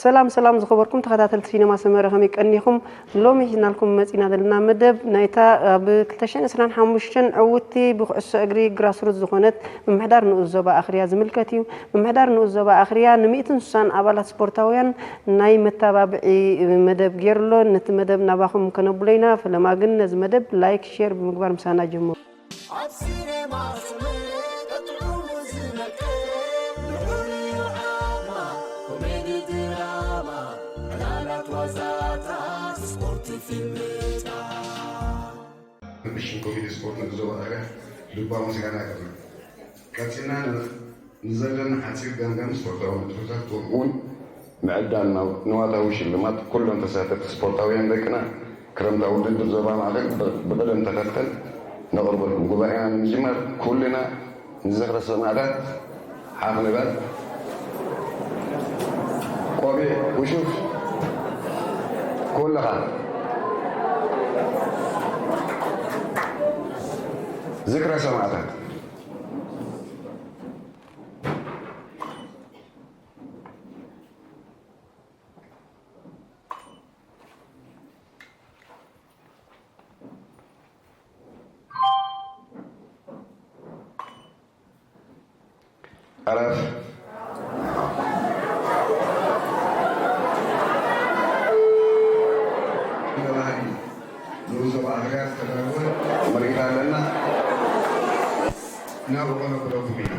ሰላም ሰላም ዝኸበርኩም ተኸታተልቲ ሲነማ ሰመረ፣ ከመይ ቀኒኹም? ሎሚ ሒዝናልኩም መጺና ዘለና መደብ ናይታ ኣብ ክልተ ሽሕን ዕስራን ሓሙሽተን ዕውትቲ ብኩዕሶ እግሪ ግራስሩት ዝኾነት ምምሕዳር ንኡስ ዞባ ኣኽርያ ዝምልከት እዩ። ምምሕዳር ንኡስ ዞባ ኣኽርያ ንሚእትን ስሳን ኣባላት ስፖርታውያን ናይ መተባብዒ መደብ ገይሩሎ። ነቲ መደብ ናባኹም ከነብሎ ኢና። ፈለማ ግን ነዚ መደብ ላይክ፣ ሼር ብምግባር ምሳና ጀምሩ። ኣብ ሲኔማ ስምዒት ጥዑሙ ዝነቅል ልዑል እዩ ዓቕማ። ኮሜዲ ድራማ፣ ዕላላት ዋዛታት፣ ስፖርት ፊልምታት። ብሽም ኮሚቴ ስፖርት ንዞባ ኣኽርያ ልባዊ ምስጋና የቕርብ። ቀጺልና ን-፣ ንዘለና ሓጺር ገምጋም ስፖርታዊ ንጥፈታት ከምኡውን ምዕዳል ናው-፣ ንዋታዊ ሽልማት ኩሎም ተሳተፍቲ ስፖርታውያን ደቅና ክረምታዊ ውድድር ዞባ ማእከል ብ-፣ ብቕደም ተኸተል ነቕርበልኩም። ጉባኤና ንምጅማር ኩልና ንዝኽረ ሰማእታት ሓፍ ንበል። ቆቢዕ ውሹፍ ኩልኻ። ዝክረ ሰማእታት። ዕረፍ። ንኡስ ዞባ ኣኽርያ ዝተዳለወ ምርኢት ኣለና። ናብኡ ከነብለኩም ኢና።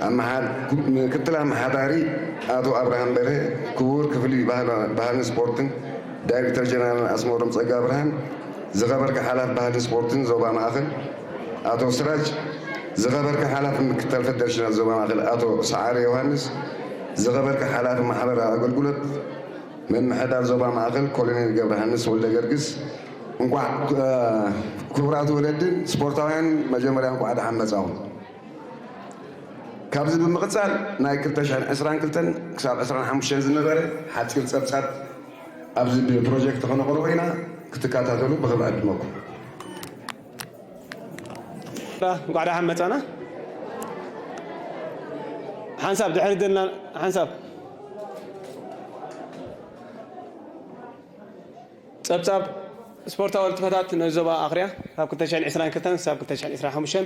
ኣመሓድ-፣ ምክትል ኣመሓዳሪ ኣቶ ኣብርሃም በርሀ፣ ክቡር ክፍሊ ባህል-፣ ባህልን ስፖርትን ዳይሬክተር ጀነራል ኣስመሮም ጸጋ ብርሃን፣ ዝኸበርካ ሓላፊ ባህልን ስፖርትን ዞባ ማእከል ኣቶ ስራጅ፣ ዝኸበርካ ሓላፊ ምክትታል ፈደረሽናት ዞባ ማእከል ኣቶ ሰዓረ ዮሃንስ፣ ዝኸበርካ ሓላፊ ማሕበራዊ ኣገልግሎት ምምሕዳር ዞባ ማእከል ኮሎኔል ገብረሃንስ ወልደ ገርግስ፣ እንቋዕ፣ እ፣ ክቡራት ወለድን ስፖርታውያን መጀመርያ እንቋዕ ደሓን መጻኹም። ካብዚ ብምቕጻል ናይ ክልተ ሽሕን ዕስራን ክልተን ክሳብ ዕስራን ሓሙሽተን ዝነበረ ሓጺር ጸብጻብ ኣብዚ ብፕሮጀክት ከነቕርቦ ኢና፣ ክትከታተሉ ብኽብሪ ዕድመኩም። እንቋዕ ደሓን መጻና። ሓንሳብ ድሕሪ ደልና፣ ሓንሳብ ጸብጻብ ስፖርታዊ ንጥፈታት ነዞባ ኣኽርያ ካብ ክልተ ሽሕን ዕስራን ክልተን ክሳብ ክልተ ሽሕን ዕስራን ሓሙሽተን።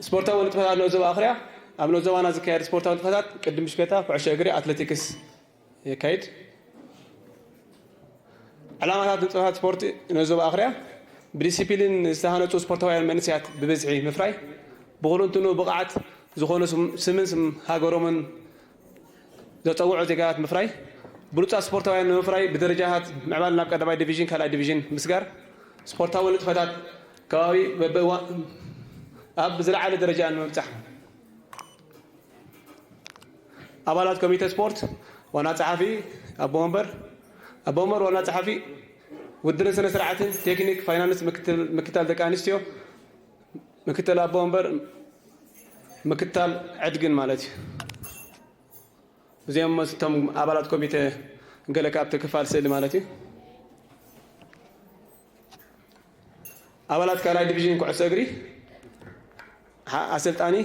ስፖርታዊ ንጥፈታት ኣብ ዞባ ኣኽርያ። ኣብ ዞባና ዝካየድ ስፖርታዊ ንጥፈታት ቅድም ሽከታ፣ ኩዕሾ እግሪ፣ ኣትሌቲክስ የካይድ። ዕላማታት ንጥፈታት ስፖርት ነዞባ ኣኽርያ ብዲሲፕሊን ዝተሃነፁ ስፖርታውያን መንእሰያት ብብዝሒ ምፍራይ፣ ብኩለንትኑ ብቕዓት ዝኾኑ ስም-፣ ስምን ስም ሃገሮምን ዘጸውዑ ዜጋታት ምፍራይ፣ ብሉጻት ስፖርታውያን ንምፍራይ ብደረጃታት ምዕባል ናብ ቀዳማይ ዲቪዥን፣ ካልኣይ ዲቪዥን ምስጋር፣ ስፖርታዊ ንጥፈታት ከባቢ በበእዋ-፣ ኣብ ዝለዓለ ደረጃ ንምብጻሕ። ኣባላት ኮሚቴ ስፖርት፣ ዋና ጸሓፊ፣ ኣቦ ወንበር፣ ኣቦ ወንበር ዋና ጸሓፊ፣ ውድድርን ስነ ስርዓትን፣ ቴክኒክ፣ ፋይናንስ፣ ምክትል፣ ምክትታል ደቂ ኣንስትዮ፣ ምክትል ኣቦ ወንበር፣ ምክትታል ዕድግን ማለት እዩ። እዚኦም እቶም ኣባላት ኮሚቴ ገለ ካብቲ ክፋል ስእሊ ማለት እዩ። ኣባላት ካልኣይ ዲቪዥን ኩዕሶ እግሪ፣ ሓ-፣ ኣሰልጣኒ፣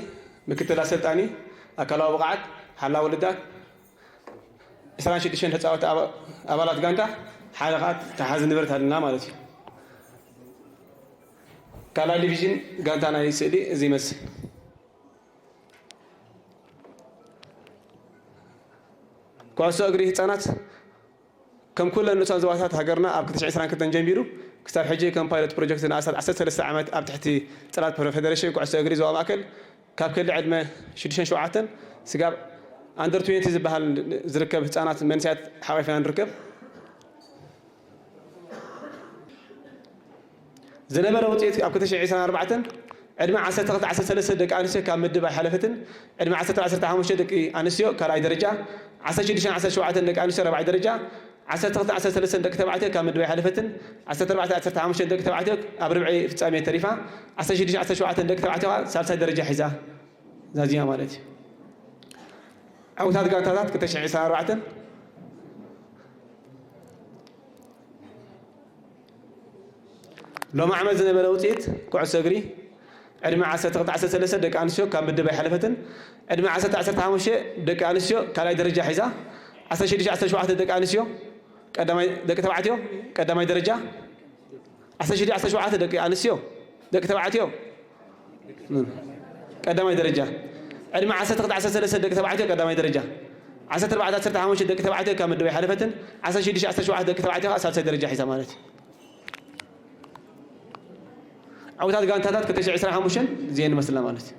ምክትል ኣሰልጣኒ፣ ኣካላዊ ብቕዓት፣ ሓላዊ ልዳት፣ ዕስራን ሽዱሽተን ተጻወቲ ኣባ-፣ ኣባላት ጋንታ፣ ሓደ ኸኣ ተሓዚ ንብረት ኣለና ማለት እዩ። ካልኣይ ዲቪዥን ጋንታ ናይ ስእሊ እዚ ይመስል። ኩዕሶ እግሪ ህጻናት ከም ኩለን ንኡሳን ዞባታት ሃገርና ኣብ ክልተ ሽሕን ዕስራን ክልተን ጀሚሩ ክሳብ ሕጂ ከም ፓይሎት ፕሮጀክት ንኣስታት ዓሰርተ ሰለስተ ዓመት ኣብ ትሕቲ ጽላት ፕሮ-፣ ፌደሬሽን ኩዕሶ እግሪ ዞባ ማእከል ካብ ክሊ ዕድመ ሽዱሽተን ሸውዓተን ስጋብ ኣንደር ትዌንቲ ዝበሃል ዝርከብ ህጻናት መንእሰያት ሓቋፊና ንርከብ። ዝነበረ ውጽኢት ኣብ ክልተ ሽሕን ዕስራን ኣርባዕተን ዕድመ ዓሰርተ ክልተ ዓሰርተ ሰለስተ ደቂ ኣንስትዮ ካብ ምድብ ኣይሓለፈትን። ዕድመ ዓሰርተ ዓሰርተ ሓሙሽተ ደቂ ኣንስትዮ ካልኣይ ደረጃ፣ ዓሰርተ ሽዱሽተ ዓሰርተ ሸውዓተ ደቂ ኣንስትዮ ራብዓይ ደረጃ፣ ዓሰርተ ክልተ ዓሰርተ ሰለስተ ደቂ ተባዕትዮ ካብ ምድብ ኣይሓለፈትን። ዓሰርተ ኣርባዕተ ዓሰርተ ሓሙሽተ ደቂ ተባዕትዮ ኣብ ርብዒ ፍጻሜ ተሪፋ፣ ዓሰርተ ሽዱሽተ ዓሰርተ ሸውዓተ ደቂ ተባዕትዮ ከኣ ሳልሳይ ደረጃ ሒዛ ዛዚማ ማለት እዩ። ዕውታት ጋንታታት ክልተ ሽሕን ዕስራን ኣርባዕተን። ሎሚ ዓመት ዝነበረ ውፅኢት ኩዕሶ እግሪ ዕድመ ዓሰርተ ክልተ ዓሰርተ ሰለስተ ደቂ ኣንስትዮ ካብ ምድብ ኣይሓለፈትን። ዕድመ ዓሰርተ ዓሰርተ ሓሙሽተ ደቂ ኣንስትዮ ካልኣይ ደረጃ ሒዛ፣ ዓሰርተ ሽዱሽተ ዓሰርተ ሸውዓተ ደቂ ኣንስትዮ ቀዳማይ፣ ደቂ ተባዕትዮ ቀዳማይ ደረጃ፣ ዓሰርተ ሽዱሽተ ዓሰርተ ሸውዓተ ደቂ ኣንስትዮ፣ ደቂ ተባዕትዮ ቀዳማይ ደረጃ፣ ዕድመ ዓሰርተ ክልተ ዓሰርተ ሰለስተ ደቂ ተባዕትዮ ቀዳማይ ደረጃ፣ ዓሰርተ ኣርባዕተ ዓሰርተ ሓሙሽተ ደቂ ተባዕትዮ ካብ ምድብ ኣይሓለፈትን፣ ዓሰርተ ሽዱሽተ ዓሰርተ ሸውዓተ ደቂ ተባዕትዮ ከዓ ሳልሳይ ደረጃ ሒዛ ማለት እዩ። ዕውታት ጋንታታት ክልተ ሽሕን ዕስራን ሓሙሽተን እዚአን ይመስላ ማለት እዩ።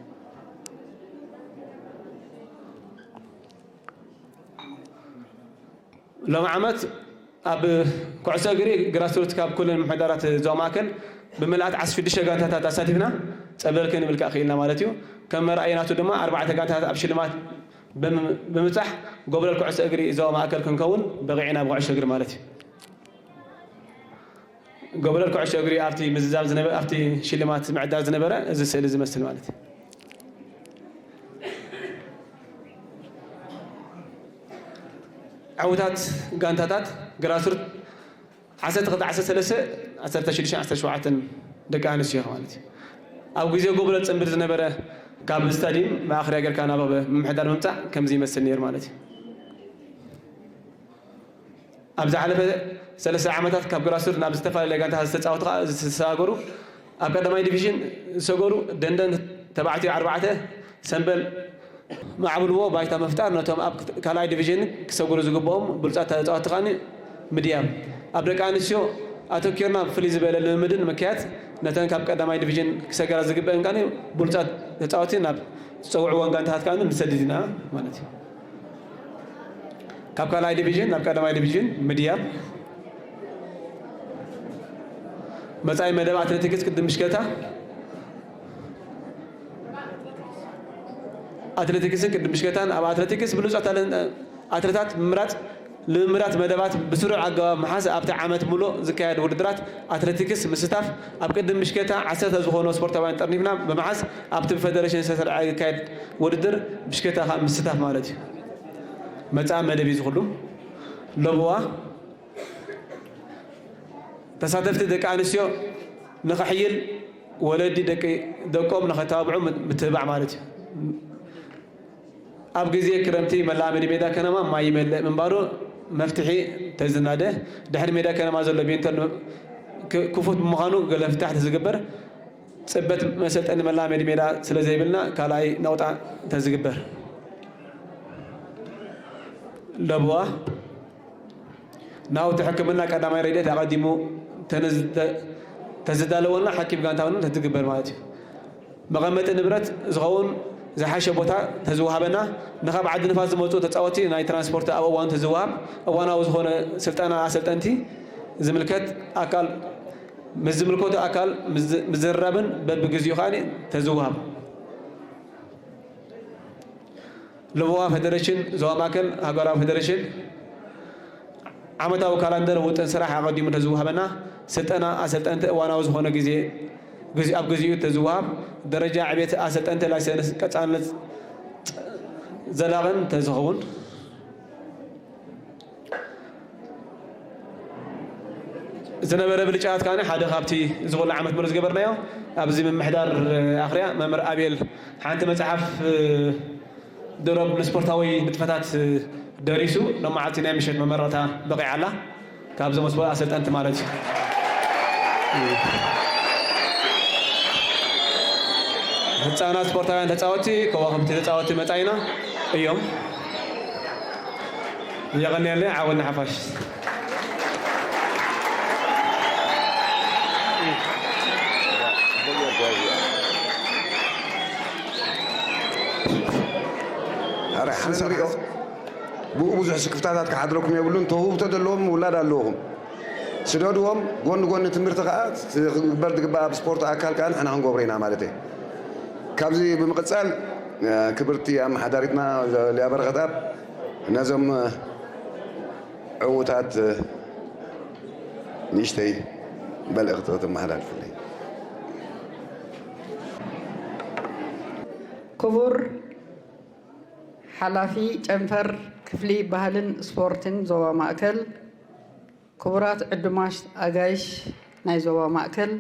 ሎሚ ዓመት ኣብ ኩዕሶ እግሪ ግራስሩት ካብ ኩለን ምምሕዳራት ዞባ ማእከል ብምልኣት ዓሰርተ ሽዱሽተ ጋንታታት ኣሳቲፍና ጸበል ክንብል ከኣ ክኢልና ማለት እዩ። ከም መርኣያ ናቱ ድማ ኣርባዕተ ጋንታታት ኣብ ሽልማት ብም-፣ ብምብጻሕ ጎብለል ኩዕሶ እግሪ ዞባ ማእከል ክንከውን በቒዕና ብኩዕሶ እግሪ ማለት እዩ። ጎብለል ኩዕሶ እግሪ ኣብቲ ምዝዛም ዝነበ-፣ ኣብቲ ሽልማት ምዕዳል ዝነበረ እዚ ስእሊ ዝመስል ማለት እዩ። ዕውታት ጋንታታት ግራስሩት ዓሰርተ ክልተ ዓሰርተ ሰለስተ፣ ዓሰርተ ሽዱሽተ ዓሰርተ ሸውዓተ ደቂ ኣንስትዮ ማለት እዩ። ኣብ ግዜ ጎብለል ጽምብል ዝነበረ ካብ ስታዲየም ማእኸርያ ጌርካ ናብ ምምሕዳር ምምጻእ ከምዚ ይመስል ነይሩ ማለት እዩ። ኣብ ዝሓለፈ ሰለስተ ዓመታት ካብ ግራስሩት ናብ ዝተፈላለያ ጋንታታት ዝተጻወቱ ከኣ ዝተሰጋገሩ፣ ኣብ ቀዳማይ ዲቪዥን ዝሰገሩ ደንደን ተባዕትዮ ኣርባዕተ፣ ሰምበል ማዕብልዎ ባይታ ምፍጣር ነቶም ኣብ ካልኣይ ዲቪዥን ክሰግሩ ዝግብኦም ብሉጻት ተጻወትቲ ከኣ ምድያብ፣ ኣብ ደቂ ኣንስትዮ ኣተኪርና ብፍልይ ዝበለ ልምምድን ምክያድ ነተን ካብ ቀዳማይ ዲቪዥን ክሰገራ ዝግበአን ከኣ ብሉጻት ተጻወቲ ናብ ዝጸውዕወን ጋንታታት ከኣ ንሰድድ ኢና ማለት እዩ። ካብ ካልኣይ ዲቪዥን ናብ ቀዳማይ ዲቪዥን ምድያብ። መጻኢ መደብ ኣትሌቲክስ ቅድም ብሽክለታ። ኣትሌቲክስን ቅድም ብሽክለታን። ኣብ ኣትሌቲክስ ብሉጻት ኣለን-፣ ኣትሌታት ምምራጽ፣ ልምምዳት መደባት ብስሩዕ ኣገባብ ምሓዝ፣ ኣብቲ ዓመት ምሉእ ዝካየድ ውድድራት ኣትሌቲክስ ምስታፍ። ኣብ ቅድም ብሽክለታ ዓሰርተ ዝኾኑ ስፖርታውያን ጠርኒፍና ብምሓዝ ኣብቲ ብፌደሬሽን ዝተሰርዐ ዝካየድ ውድድር ብሽክለታ ከኣ ምስታፍ ማለት እዩ። መጻኢ መደብ እዩ ዝኹሉ። ለብዋ ተሳተፍቲ ደቂ ኣንስትዮ ንኽሕይል ወለዲ ደቂ ደቆም ንኸተባብዑ ምትብባዕ ማለት እዩ። ኣብ ግዜ ክረምቲ መላመዲ ሜዳ ከነማ ማይ ይመልእ ምንባሩ መፍትሒ ተዝናደ፣ ድሕሪ ሜዳ ከነማ ዘሎ ቤንተን ክ-፣ ክፉት ብምዃኑ ገለ ፍታሕ ተዝግበር፣ ጽበት መሰልጠኒ መላመዲ ሜዳ ስለ ዘይብልና ካልኣይ ነቑጣ ተዝግበር። ለብዋ ናውቲ ሕክምና ቀዳማይ ረድኤት ኣቐዲሙ ተነዝ-፣ ተ-፣ ተዝዳለወልና ሓኪም ጋንታ እውን ተትግበር ማለት እዩ። መቐመጢ ንብረት ዝኸውን ዝሓሸ ቦታ ተዝወሃበና፣ ንኻብ ዓዲ ንፋስ ዝመፁ ተፃወቲ ናይ ትራንስፖርት ኣብ እዋኑ ተዝወሃብ፣ እዋናዊ ዝኾነ ስልጠና ኣሰልጠንቲ ዝምልከት ኣካል፣ ምስ ዝምልከቱ ኣካል ምዝ-፣ ምዝርራብን በብግዚኡ ከኣ ተዝወሃብ። ለበዋ ፌደሬሽን ዞባ ማእከል ሃገራዊ ፌደሬሽን ዓመታዊ ካላንደር ውጥን ስራሕ ኣቐዲሙ ተዝወሃበና፣ ስልጠና ኣሰልጠንቲ እዋናዊ ዝኾነ ግዜ፣ ግዜ፣ ኣብ ግዚኡ ተዝወሃብ፣ ደረጃ ዕቤት ኣሰልጠንቲ ላይሰንስ ቀጻልነት ዘላቕን ተዝኸውን። ዝነበረ ብልጫታት ከኣ ሓደ ካብቲ እዚ ኩሉ ዓመት ሙሉእ ዝገበርናዮ፣ ኣብዚ ምምሕዳር ኣኽርያ መምህር ኣቤል ሓንቲ መጽሓፍ ድሮብ ንስፖርታዊ ንጥፈታት ደሪሱ ሎማዓልቲ ናይ ምሸት መመረቕታ በቒዓ ኣላ። ካብዞም ስፖ-፣ ኣሰልጠንቲ ማለት እዩ። ህፃናት ስፖርታውያን ተፃወቲ፣ ከዋኽብቲ ተፃወቲ መፃኢና እዮም። የቐንየለይ፣ ዓወት ንሓፋሽ። ኣረ፣ ሓንሳብ ንሪኦ። ሓንሳብ። ብኡ ብዙሕ ስክፍታታት ክሓድረኩም የብሉን። ተውህብቶ ዘለዎም ውላድ ኣለውኹም። ስደድዎም፣ ጎኒ ጎኒ ትምህርቲ ከኣ፣ ክግበር ዝግባእ ኣብ ስፖርት ኣካል ከኣ ንሕና ክንገብሮ ኢና ማለት እየ። ካብዚ ብምቕጻል፣ እ፣ ክብርቲ ኣመሓዳሪትና ሊያ በረኸትኣብ ነዞም፣ እ፣ ዕዉታት፣ እ፣ ንእሽተይ መልእኽቲ ከተመሓላልፉለይ። ክቡር ሓላፊ ጨንፈር ክፍሊ ባህልን ስፖርትን ዞባ ማእከል፣ ክቡራት ዕዱማት ኣጋይሽ ናይ ዞባ ማእከል፣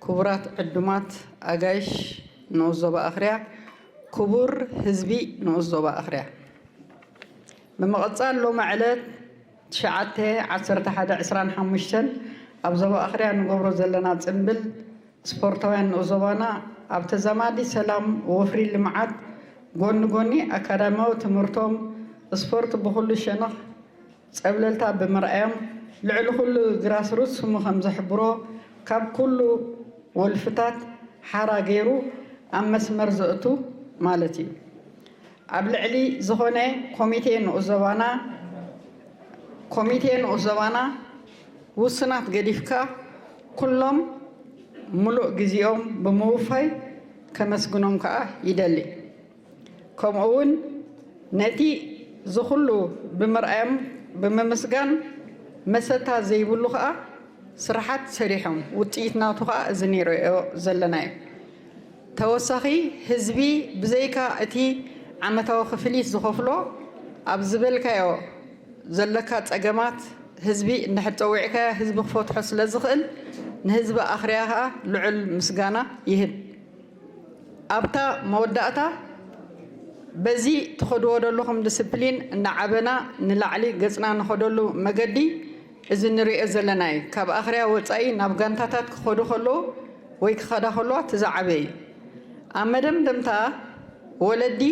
ክቡራት ዕዱማት ኣጋይሽ ንኡስ ዞባ ኣኽርያ፣ ክቡር ህዝቢ ንኡስ ዞባ ኣኽርያ። ብምቕጻል ሎሚ ዕለት ትሽዓተ ዓሰርተ ሓደ ዕስራን ሓሙሽተን ኣብ ዞባ ኣኽርያ ንገብሮ ዘለና ጽምብል ስፖርታውያን ንኡስ ዞባና ኣብ ተዛማዲ ሰላም፣ ወፍሪ ልምዓት፣ ጎኒ ጎኒ ኣካዳሚያዊ ትምህርቶም፣ ስፖርት ብኹሉ ሸነኽ ጸብለልታ ብምርኣዮም፣ ልዕሊ ኩሉ ግራስሩት ስሙ ከም ዘሕብሮ፣ ካብ ኩሉ ወልፍታት ሓራ ገይሩ ኣብ መስመር ዘእቱ ማለት እዩ። ኣብ ልዕሊ ዝኾነ ኮሚቴ ንኡስ ዞባና፣ ኮሚቴ ንኡስ ዞባና ውሱናት ገዲፍካ፣ ኩሎም ምሉእ ግዜኦም ብምውፋይ ከመስግኖም ከኣ ይደሊ። ከምኡ እውን ነቲ ዝኹሉ ብምርኣዮም ብምምስጋን፣ መሰታ ዘይብሉ ከኣ ስራሓት ሰሪሖም፣ ውጽኢት ናቱ ከኣ እዚ ንርእዮ ዘለና እዩ። ተወሳኺ፣ ህዝቢ ብዘይካ እቲ ዓመታዊ ክፍሊት ዝኸፍሎ፣ ኣብ ዝበልካዮ ዘለካ ጸገማት ህዝቢ እንድሕር ጸዊዕካዮ፣ ህዝቢ ክፈትሖ ስለ ዝኽእል፣ ንህዝቢ ኣኽርያ ከኣ ልዑል ምስጋና ይህብ። ኣብታ መወዳእታ፣ በዚ ትኸድዎ ዘለኹም ዲስፕሊን እናዓበና ንላዕሊ ገጽና ንኸደሉ መገዲ፣ እዚ ንሪኦ ዘለና እዩ። ካብ ኣኽርያ ወጻኢ ናብ ጋንታታት ክኸዱ ከለዉ ወይ ክኸዳ ከለዋ እቲ ዝዓበየ እዩ። ኣብ መደምደምታ፣ ወለዲ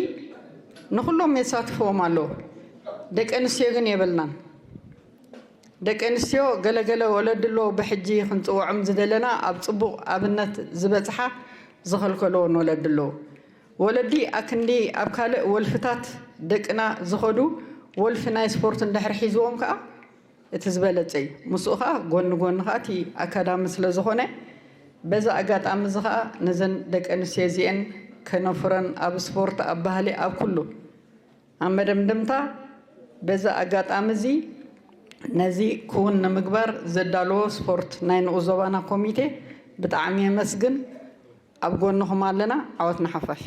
ንኹሎም የሳትፍዎም ኣለዉ፣ ደቂ ኣንስትዮ ግን የብልናን። ደቂ ኣንስትዮ ገለገለ ወለዲ ኣለዎ፣ ብሕጂ ክንጽውዖም ዝደለና ኣብ ጽቡቕ ኣብነት ዝበጽሓ ዝኸልከልዎን ወለዲ ኣለዎ። ወለዲ ኣክንዲ ኣብ ካልእ ወልፍታት ደቅና ዝኸዱ ወልፊ ናይ ስፖርት እንድሕር ሒዝዎም ከኣ እቲ ዝበለጸ እዩ። ምስኡ ከኣ ጎኒ ጎኒ ከኣ እቲ ኣካዳሚ ስለ ዝኾነ በዛ ኣጋጣሚ እዚ ከኣ ነዘን ደቂ ኣንስትዮ እዚኤን ከነፍረን ኣብ ስፖርት፣ ኣብ ባህሊ፣ ኣብ ኩሉ ኣብ መደምደምታ በዚ ኣጋጣሚ እዚ ነዚ ክውን ንምግባር ዘዳለዎ ስፖርት ናይ ንኡስ ዞባና ኮሚቴ ብጣዕሚ የመስግን። ኣብ ጎንኹም ኣለና። ዓወት ንሓፋሽ።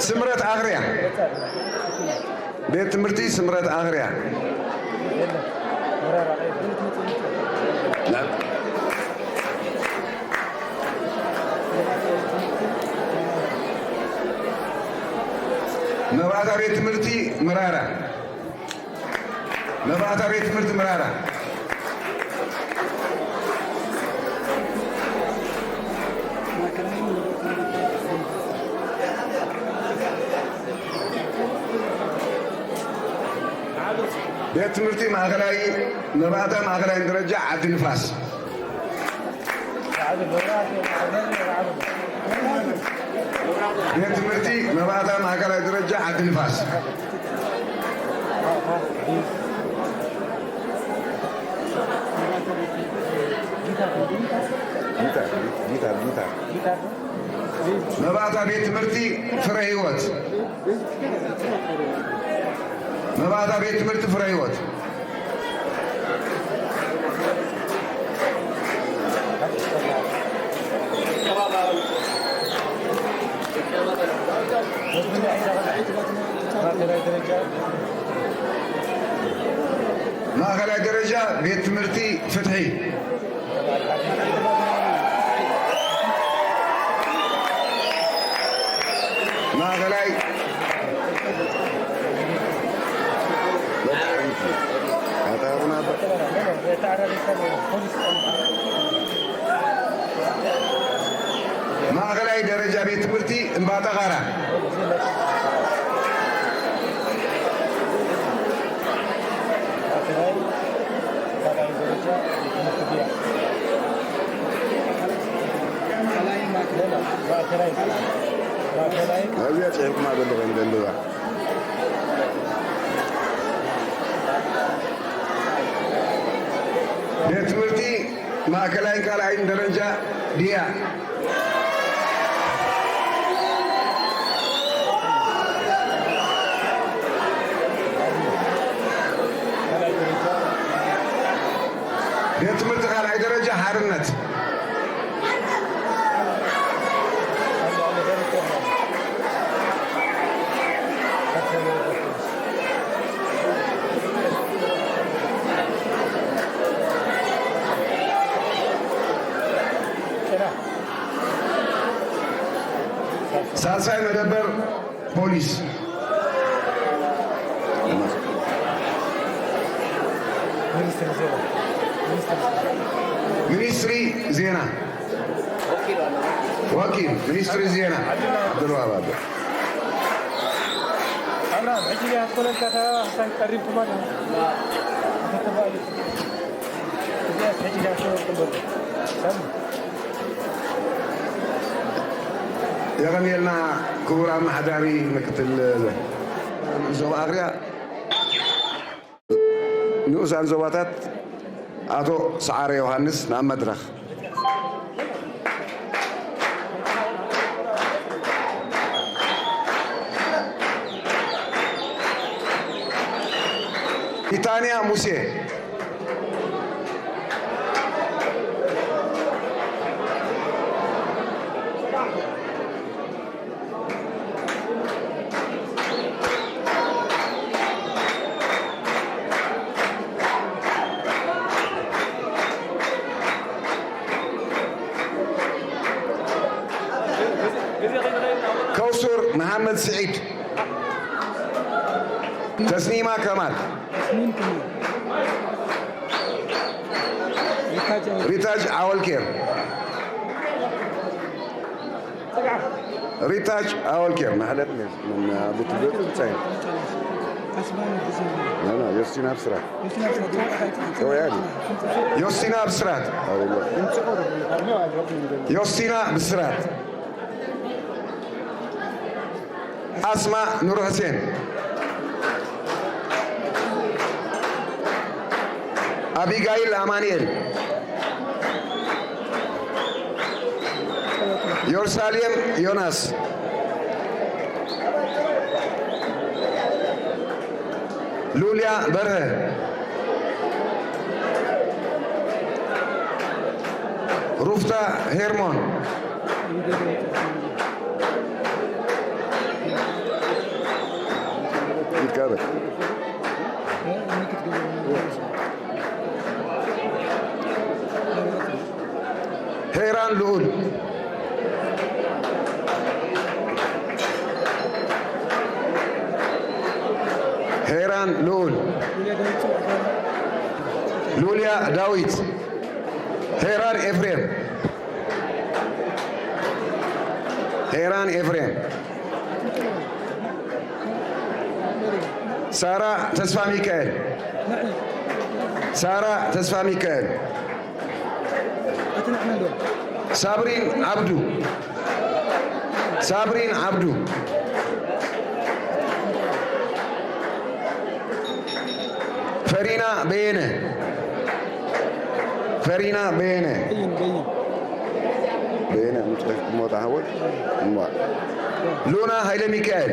ስምረት ኣኽርያ፣ ቤት ትምህርቲ ስምረት ኣኽርያ። መባእታ ቤት ትምህርቲ ምራራ። መባእታ ቤት ትምህርቲ ምራራ። ቤት ትምህርቲ ማእኸላይ፣ መባእታ ማእኸላይ ደረጃ ዓዲ ንፋስ። ቤት ትምህርቲ መባእታ ማእኸላይ ደረጃ ዓዲ ንፋስ። ጊታር፣ ጊታር፣ ጊታር። መባእታ ቤት ትምህርቲ ፍረ ህይወት። መባእታ ቤት ትምህርቲ ፍረ ህይወት። ማእኸላይ ደረጃ ቤት ትምህርቲ ፍትሒ። ማእኸላይ ማእኸላይ ደረጃ ቤት ትምህርቲ እምባጠቓራ። ኣብዚኣ ጽሒፍኩማ ዘለኹም ደንብባ። ቤት ትምህርቲ ማእከላይን ካልኣይን ደረጃ ድያ? ቤት ትምህርቲ ካልኣይ ደረጃ ሓርነት። ሳልሳይ መደበር ፖሊስ። ሚኒስትሪ ዜና። ወኪል ሚኒስትሪ ዜና። ዓብዱልዋሃብ ኣበ። ኣብርሃም፣ ሕጂ እያ ትኾነልካ፣ ተባባዕ፣ ሓሳብ ቀሪብኩም ኣለኹ። ተተባባዕ። የቐንየልና ክቡር ኣመሓዳሪ ምክትል ዞባ ኣኽርያ። ንኡሳን ዞባታት ኣቶ ሰዓረ ዮሃንስ ናብ መድረኽ። ቢታንያ ሙሴ። ከውሱር መሓመድ ስዒድ። ተስኒማ ከማል። ሪታጅ ዓወልኬር። ሪታጅ ዓወልኬር። ማሕለጥ ምን አቡት ብቻ። ዮስቲና ብስራት። ዮስቲና ብስራት። ዮስቲና ብስራት። ኣስማ ኑር ሕሴን። ኣቢጋይል ኣማንኤል። ዮርሳሌም ዮናስ። ሉልያ በርሀ። ሩፍታ ሄርሞን። ይትካበል። ሄራን ልኡል። ሄራን ልኡል። ሉልያ ዳዊት። ሄራን ኤፍሬም። ሄራን ኤፍሬም። ሳራ ተስፋ ሚካኤል። ሳራ ተስፋ ሚካኤል። ሳብሪን ዓብዱ። ሳብሪን ዓብዱ። ፈሪና በየነ። ፈሪና በየነ። በየነ። በየነ፣ ምጽ-፣ ሞታ ሀወል። እማ። ሉና ኃይለ ሚካኤል።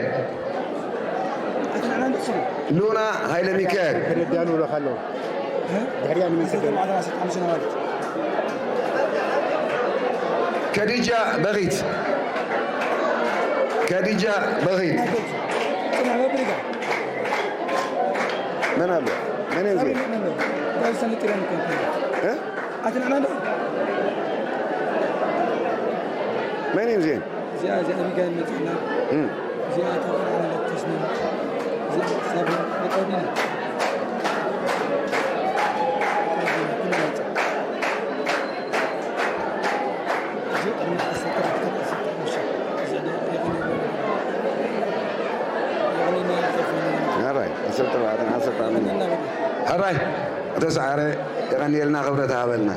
ሉና ኃይለ ሚካኤል። ከደዳኑ ለኻለው። ድሕሪያ ንመን ሰደሉ? ከዲጃ በኺት። ከዲጃ በኺት። መን ኣሎ? መን እዩ እዚ? እ? መን እዩ እዚ? እዚኣ፣ እዚኣ ኣቢጋይል መፂእና። እም። እዚኣ ተፈራ ማለት ተስማሚ። እዚኣ ሳብሪና መቃቢና። ኩሉ መፂ። ሕራይ፣ ዓሰርተ ኣርባዕተን ዓሰርተ ኣርባዕተን። ሕራይ፣ ኣቶ ሰዓረ፣ የቐንየልና፣ ክብረት ሃበልና።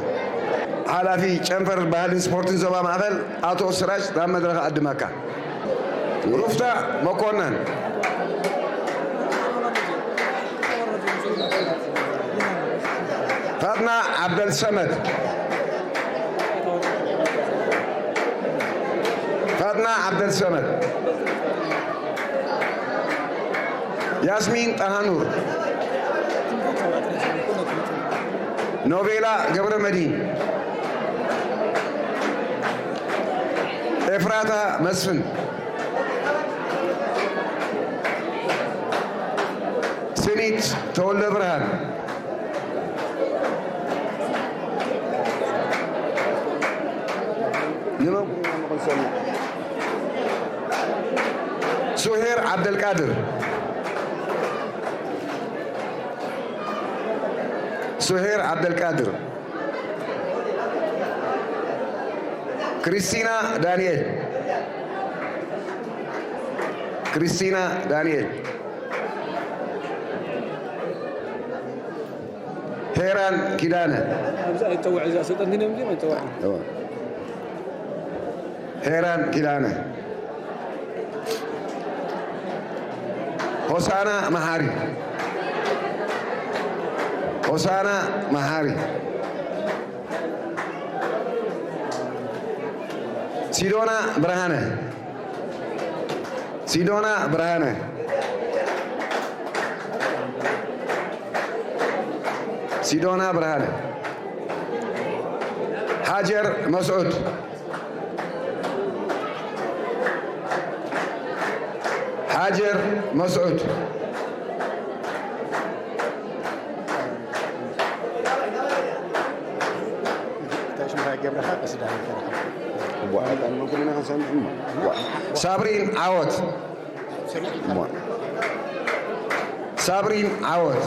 ሓላፊ ጨንፈር ባህልን ስፖርትን ዞባ ማእኸል ኣቶ ስራጅ ናብ መድረኽ ኣድመካ። ሩፍታ መኮነን። ፋጥና ዓብደልሰመድ። ፋጥና ዓብደልሰመድ። ያስሚን ጣሃኑር። ኖቤላ ገብረ መድህን። ኤፍራታ መስፍን። ስኒት ተወልደ ብርሃን። ንመን ኮይና መቐሰልና? ሱሄር ዓብደልቃድር። ሱሄር ዓብደልቃድር። ክሪስቲና ዳንኤል። ክሪስቲና ዳንኤል። ሄራን ኪዳነ። ኣብዚ ኣይተውዕ፣ እዛ ሰልጠንቲ ነም እዚኦም ኣይተውዕ። እወ። ሄራን ኪዳነ። ሆሳና መሓሪ። ሆሳና መሓሪ። ሲዶና ብርሃነ። ሲዶና ብርሃነ። ሲዶና ብርሃነ። ሃጀር መስዑድ። ሃጀር መስዑድ። ሳብሪን ዓወት። ሳብሪን ዓወት።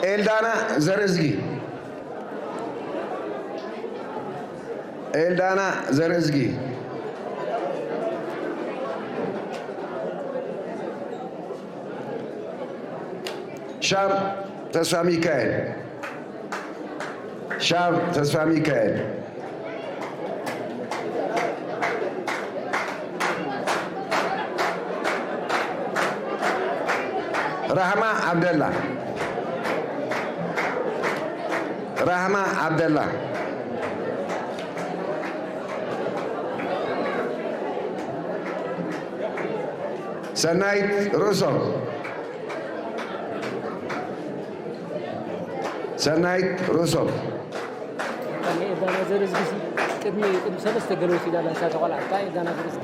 ኤልዳና ዘርእዝጊ። ኤልዳና ዘርእዝጊ። ሻም ተስፋ ሚካኤል። ሻም ተስፋ ሚካኤል። ራህማ ዓብደላ። ራህማ ዓብደላ። ሰናይት ርእሶም። ሰናይት ርእሶም። ኤዳና ዘርዝጊ ቅድሚ ቅድሚ ሰለስተ ገለ ወሲዳ ላይሳ ተቆልዓ። እንታይ ኤዳና ዘርዝጊ?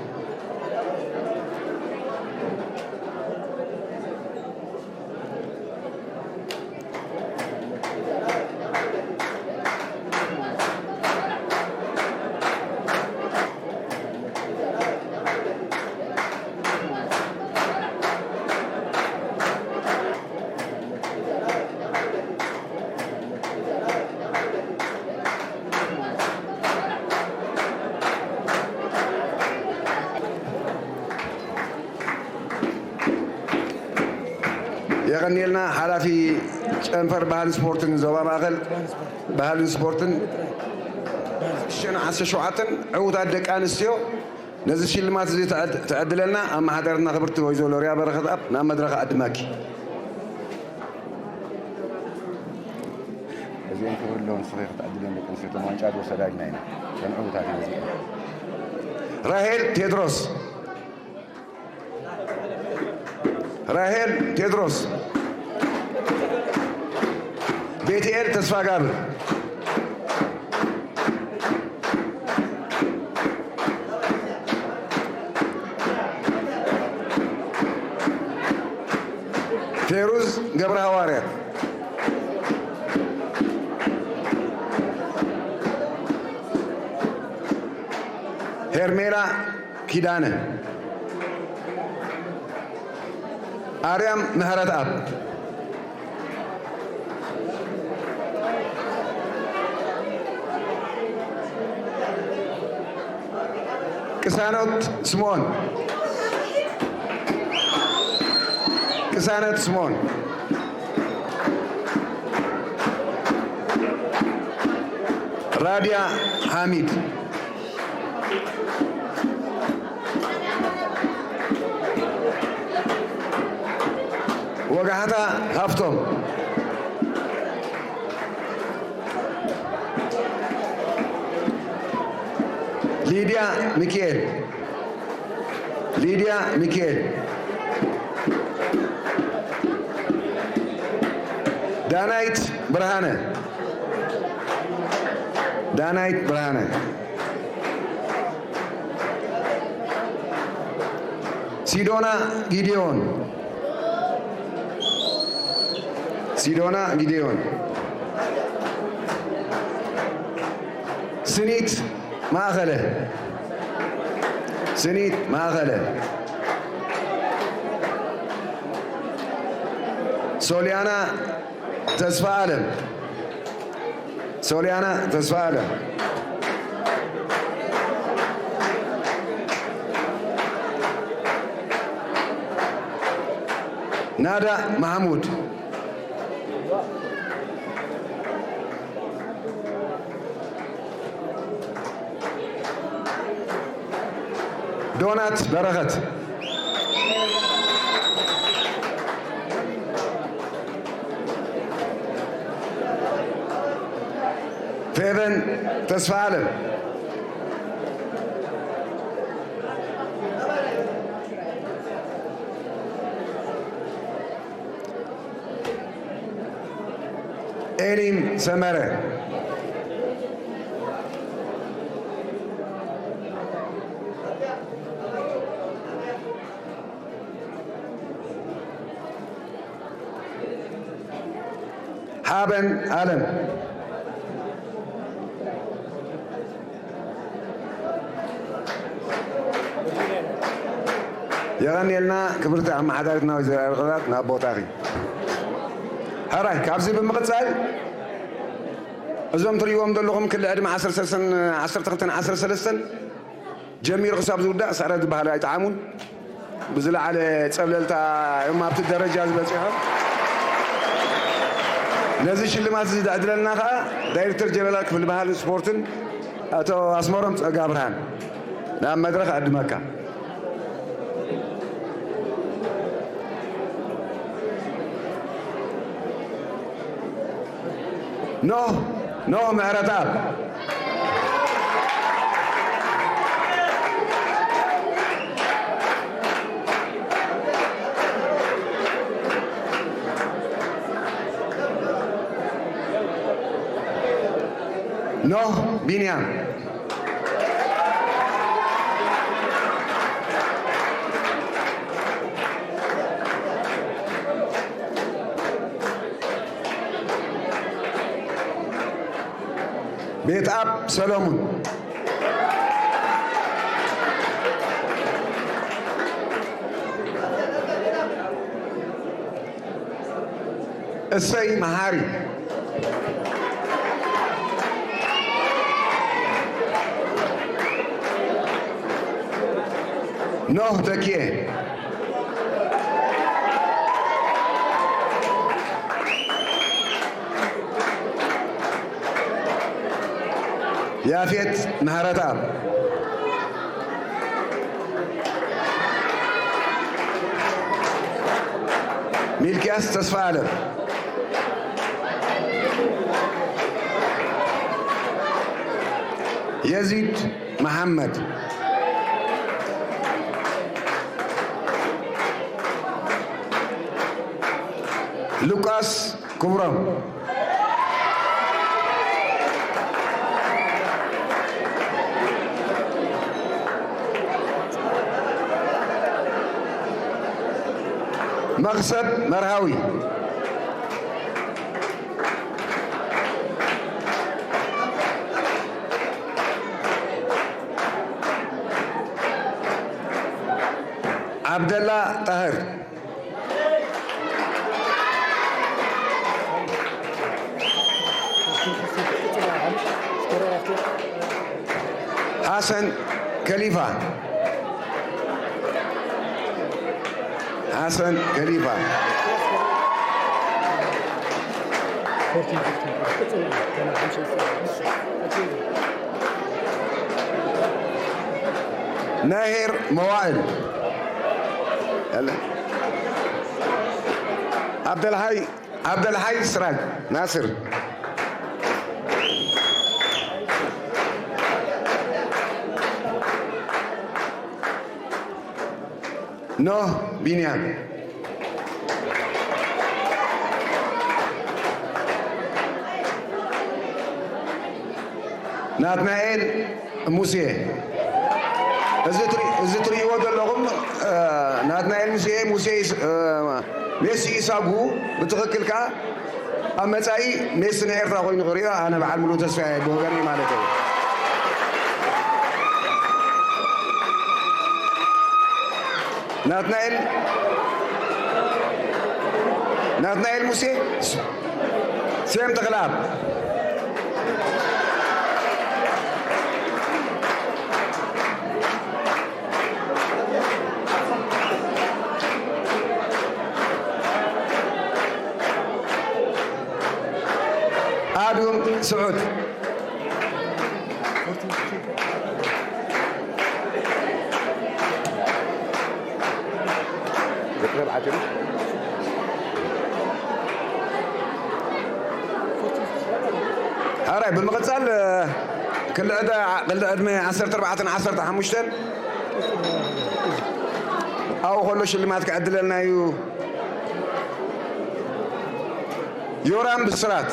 የቐንየልና ሓላፊ ጨንፈር ባህልን ስፖርትን ዞባ ማእኸል ባህልን ስፖርትን ሽን ዓሰርተ ሸውዓተን ዕዉታት ደቂ ኣንስትዮ ነዚ ሽልማት እዚ ተዕድ-፣ ተዕድለልና ኣመሓዳርትና ክብርቲ ወይዘሮ ሎርያ በረኸት ኣብ ናብ መድረኽ ኣድማኪ። እዚኦም ክብሪ ኣለዎ፣ ንስኺ ክትዕድለን ደቂ ኣንስትዮ እቶም ዋንጫ ዝወሰዳ ኢልና ኢና። እተን ዕዉታት እየን እዚኤን። ራሄል ቴድሮስ። ራሄል ቴድሮስ። ቤትኤል ተስፋጋብር። ፌሩዝ ገብረ ሃዋርያት። ሄርሜላ ኪዳነ። ኣርያም ምህረትኣብ። ቅሳኖት ስምኦን። ቅሳነት ስምኦን። ራድያ ሓሚድ። ወጋሕታ ሃፍቶም። ሊድያ ሚኪኤል። ሊድያ ሚኪኤል። ዳናይት ብርሃነ። ዳናይት ብርሃነ። ሲዶና ጊዴዎን። ሲዶና ጊዴዎን። ስኒት ማእኸለ፣ ስኒት ማእኸለ፣ ሶልያና ተስፋ ኣለም፣ ሶልያና ተስፋ ኣለም፣ ናዳ ማሕሙድ። ዶናት በረኸት፣ ፌቨን ተስፋ ኣለም፣ ኤሊም ሰመረ፣ ሓበን ኣለም። የቐንየልና ክብርቲ ኣመሓዳሪትና ወይዘሮ ኣርቅባት ናብ ቦታኺ። ሕራይ፣ ካብዚ ብምቕጻል እዞም ትርእይዎም ዘለኹም ክሊ ዕድመ ዓሰርተ ሰለስተን፣ ዓሰርተ ክልተን ዓሰርተ ሰለስተን ጀሚሩ ክሳብ ዝውዳእ ስዕረት ዝበሃል ኣይጠዓሙን። ብዝለዓለ ጸብለልታ እዮም ኣብቲ ደረጃ ዝበጺሖም። ነዚ ሽልማት እዚ ዘዕድለልና ከኣ ዳይሬክተር ጀነራል ክፍሊ ባህልን ስፖርትን ኣቶ ኣስመሮም ጸጋብርሃን ናብ መድረኽ እዕድመካ። ኖህ፣ ኖህ ምሕረተኣብ። ኖህ ቢንያም። ቤትኣብ ሰሎሙን። እሰይ መሓሪ። ኖህ ተኪኤ። ያፌት ምህረተኣብ። ሚልክያስ ተስፋኣለም። የዚድ መሓመድ። ሉቃስ ክብሮም። መኽሰብ መርሃዊ። ዓብደላ ጣህር። ሓሰን ከሊፋ። ሓሰን ከሊፋ። ናሄር መዋእል። ዓብደልሓይ፣ ዓብደልሓይ ስራጅ ናስር። ኖህ ቢንያም። ናትናኤል ሙሴ። እዚ ትሪ-፣ እዚ ትርእይዎ ዘለኹም፣ እ፣ ናትናኤል ሙሴ፣ ሙሴ ይስ-፣ እ፣ ሜሲ ኢሳጉ ብትኽክል ከኣ ኣብ መጻኢ ሜሲ ናይ ኤርትራ ኮይኑ ክርእዮ ኣነ በዓል ሙሉእ ተስፋ እየ ብወገነይ ማለት እዩ። ናትናኤል ናትናኤል ሙሴ፣ ሴም ተኽለኣብ። ኣዱም ስዑድ። ሕራይ ብምቕጻል፣ ክሊ ዕዳ፣ ክሊ ዕድመ ዓሰርተ ኣርባዕተን ዓሰርተ ሓሙሽተን ኣብኡ ከሎ ሽልማት ክዕድለልና እዩ። ዮራም ብስራት።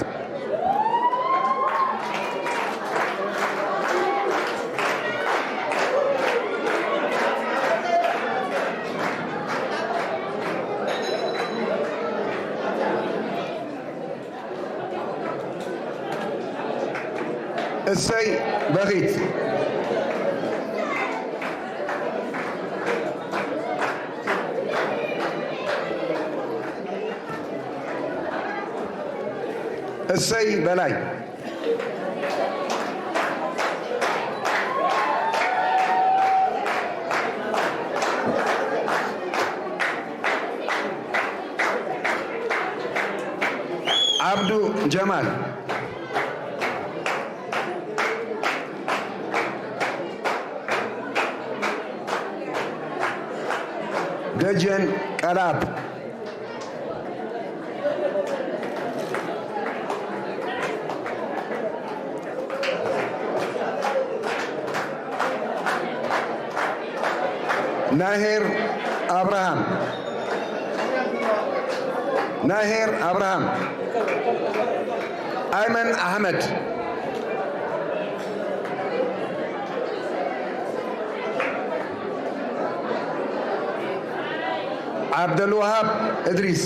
እሰይ በኺት። እሰይ በላይ። ዓብዱ ጀማል። ደጀን ቀላብ። ናሄር ኣብርሃም። ናሄር ኣብርሃም። ኣይመን ኣሕመድ። ዓብደልዋሃብ እድሪስ።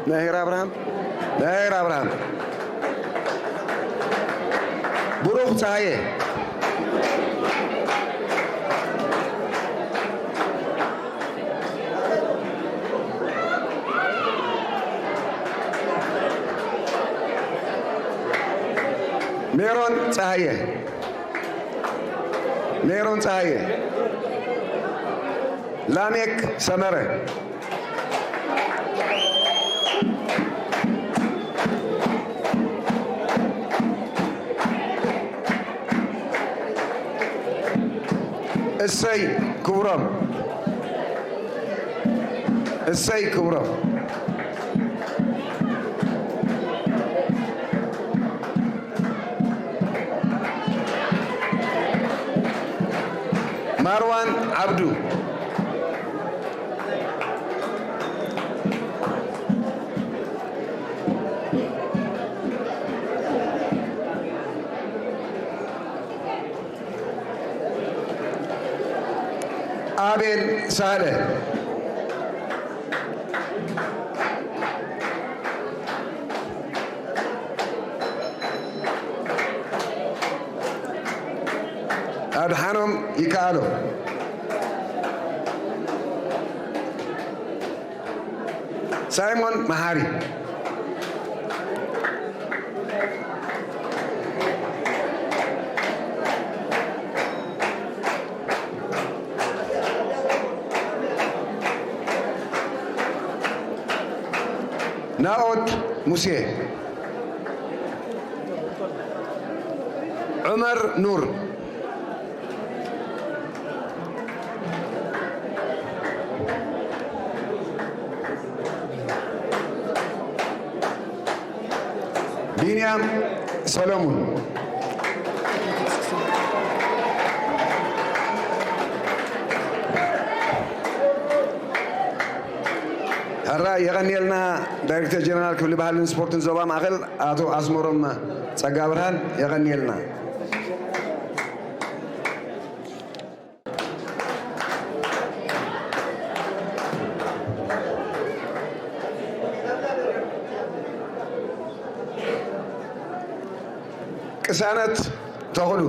ናሄር ኣብርሃም፣ ናሄር ኣብርሃም። ብሩኽ ጸሃየ። ሜሮን ጸሃየ። ሜሮን ጸሃየ። ላሜክ ሰመረ። እሰይ ክብሮም። እሰይ ክብሮም። ማርዋን ዓብዱ። ኣቤል ሳህለ። ኣድሓኖም ይከኣሎ። ሳይሞን መሓሪ። ናኦድ ሙሴ። ዑመር ኑር። ቢንያም ሰሎሙን። ሕራይ የቐንየልና ዳይሬክተር ጀነራል ክፍሊ ባህልን ስፖርትን ዞባ ማእኸል ኣቶ ኣስመሮም ጸጋብርሃን፣ የቐንየልና። ቅሳነት ተኽሉ።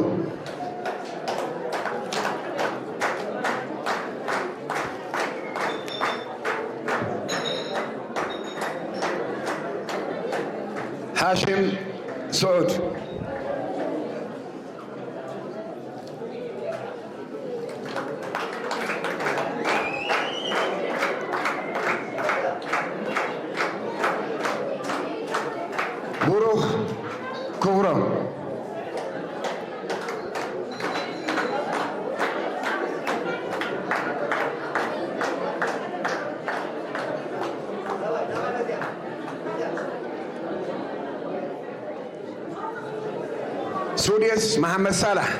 ሃሽም ስዑድ። ብሩኽ ክብሮም። ሱዴስ መሓመድ ሳላሕ።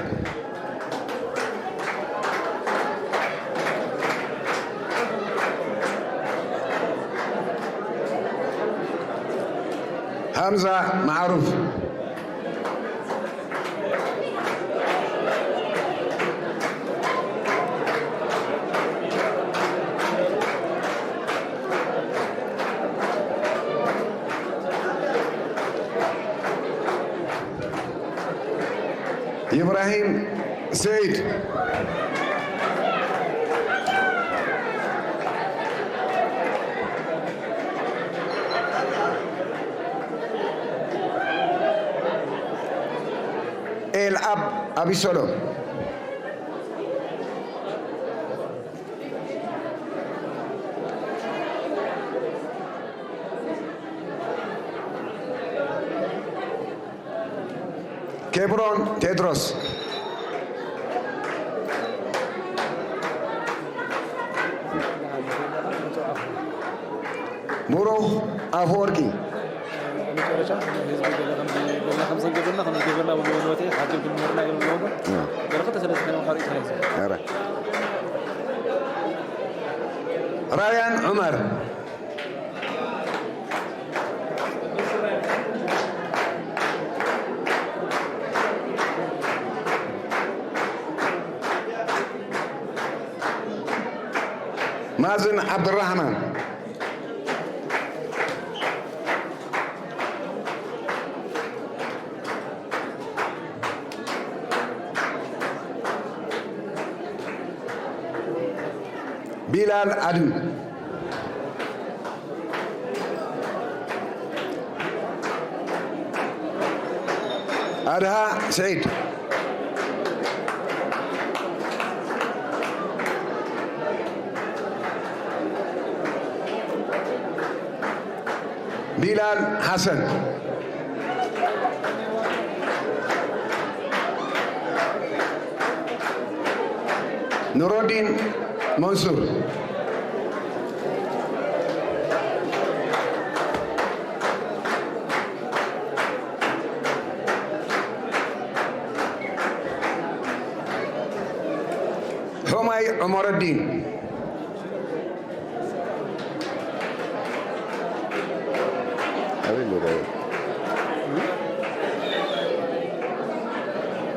ሃምዛ ማዕሩፍ። ኢብራሂም ሰይድ። ኤልኣብ ኣቢሰሎም። ኬብሮን ቴድሮስ። ብሩኽ ኣፈወርቂ። መጨረሻ ህዝቢ ገለ ከም፣ ገለ ከም ዘንገበልና፣ ከም ዘንገበልና ብመንወቴ ሓቂ ብምርና ገለ ብለውም። ገለ ክልተ ሰለስተ ኮይኖም ካብ ኢትራይዝ። ኧረ። ራያን ዑመር። ማዝን ዓብድራህማን። ቢላል ኣድም። ኣድሃ ስዒድ። ቢላል ሓሰን። ኑረዲን መንሱር። ሑማይ ዑመረዲን። ኣበይ ኣሎ ዳዊት?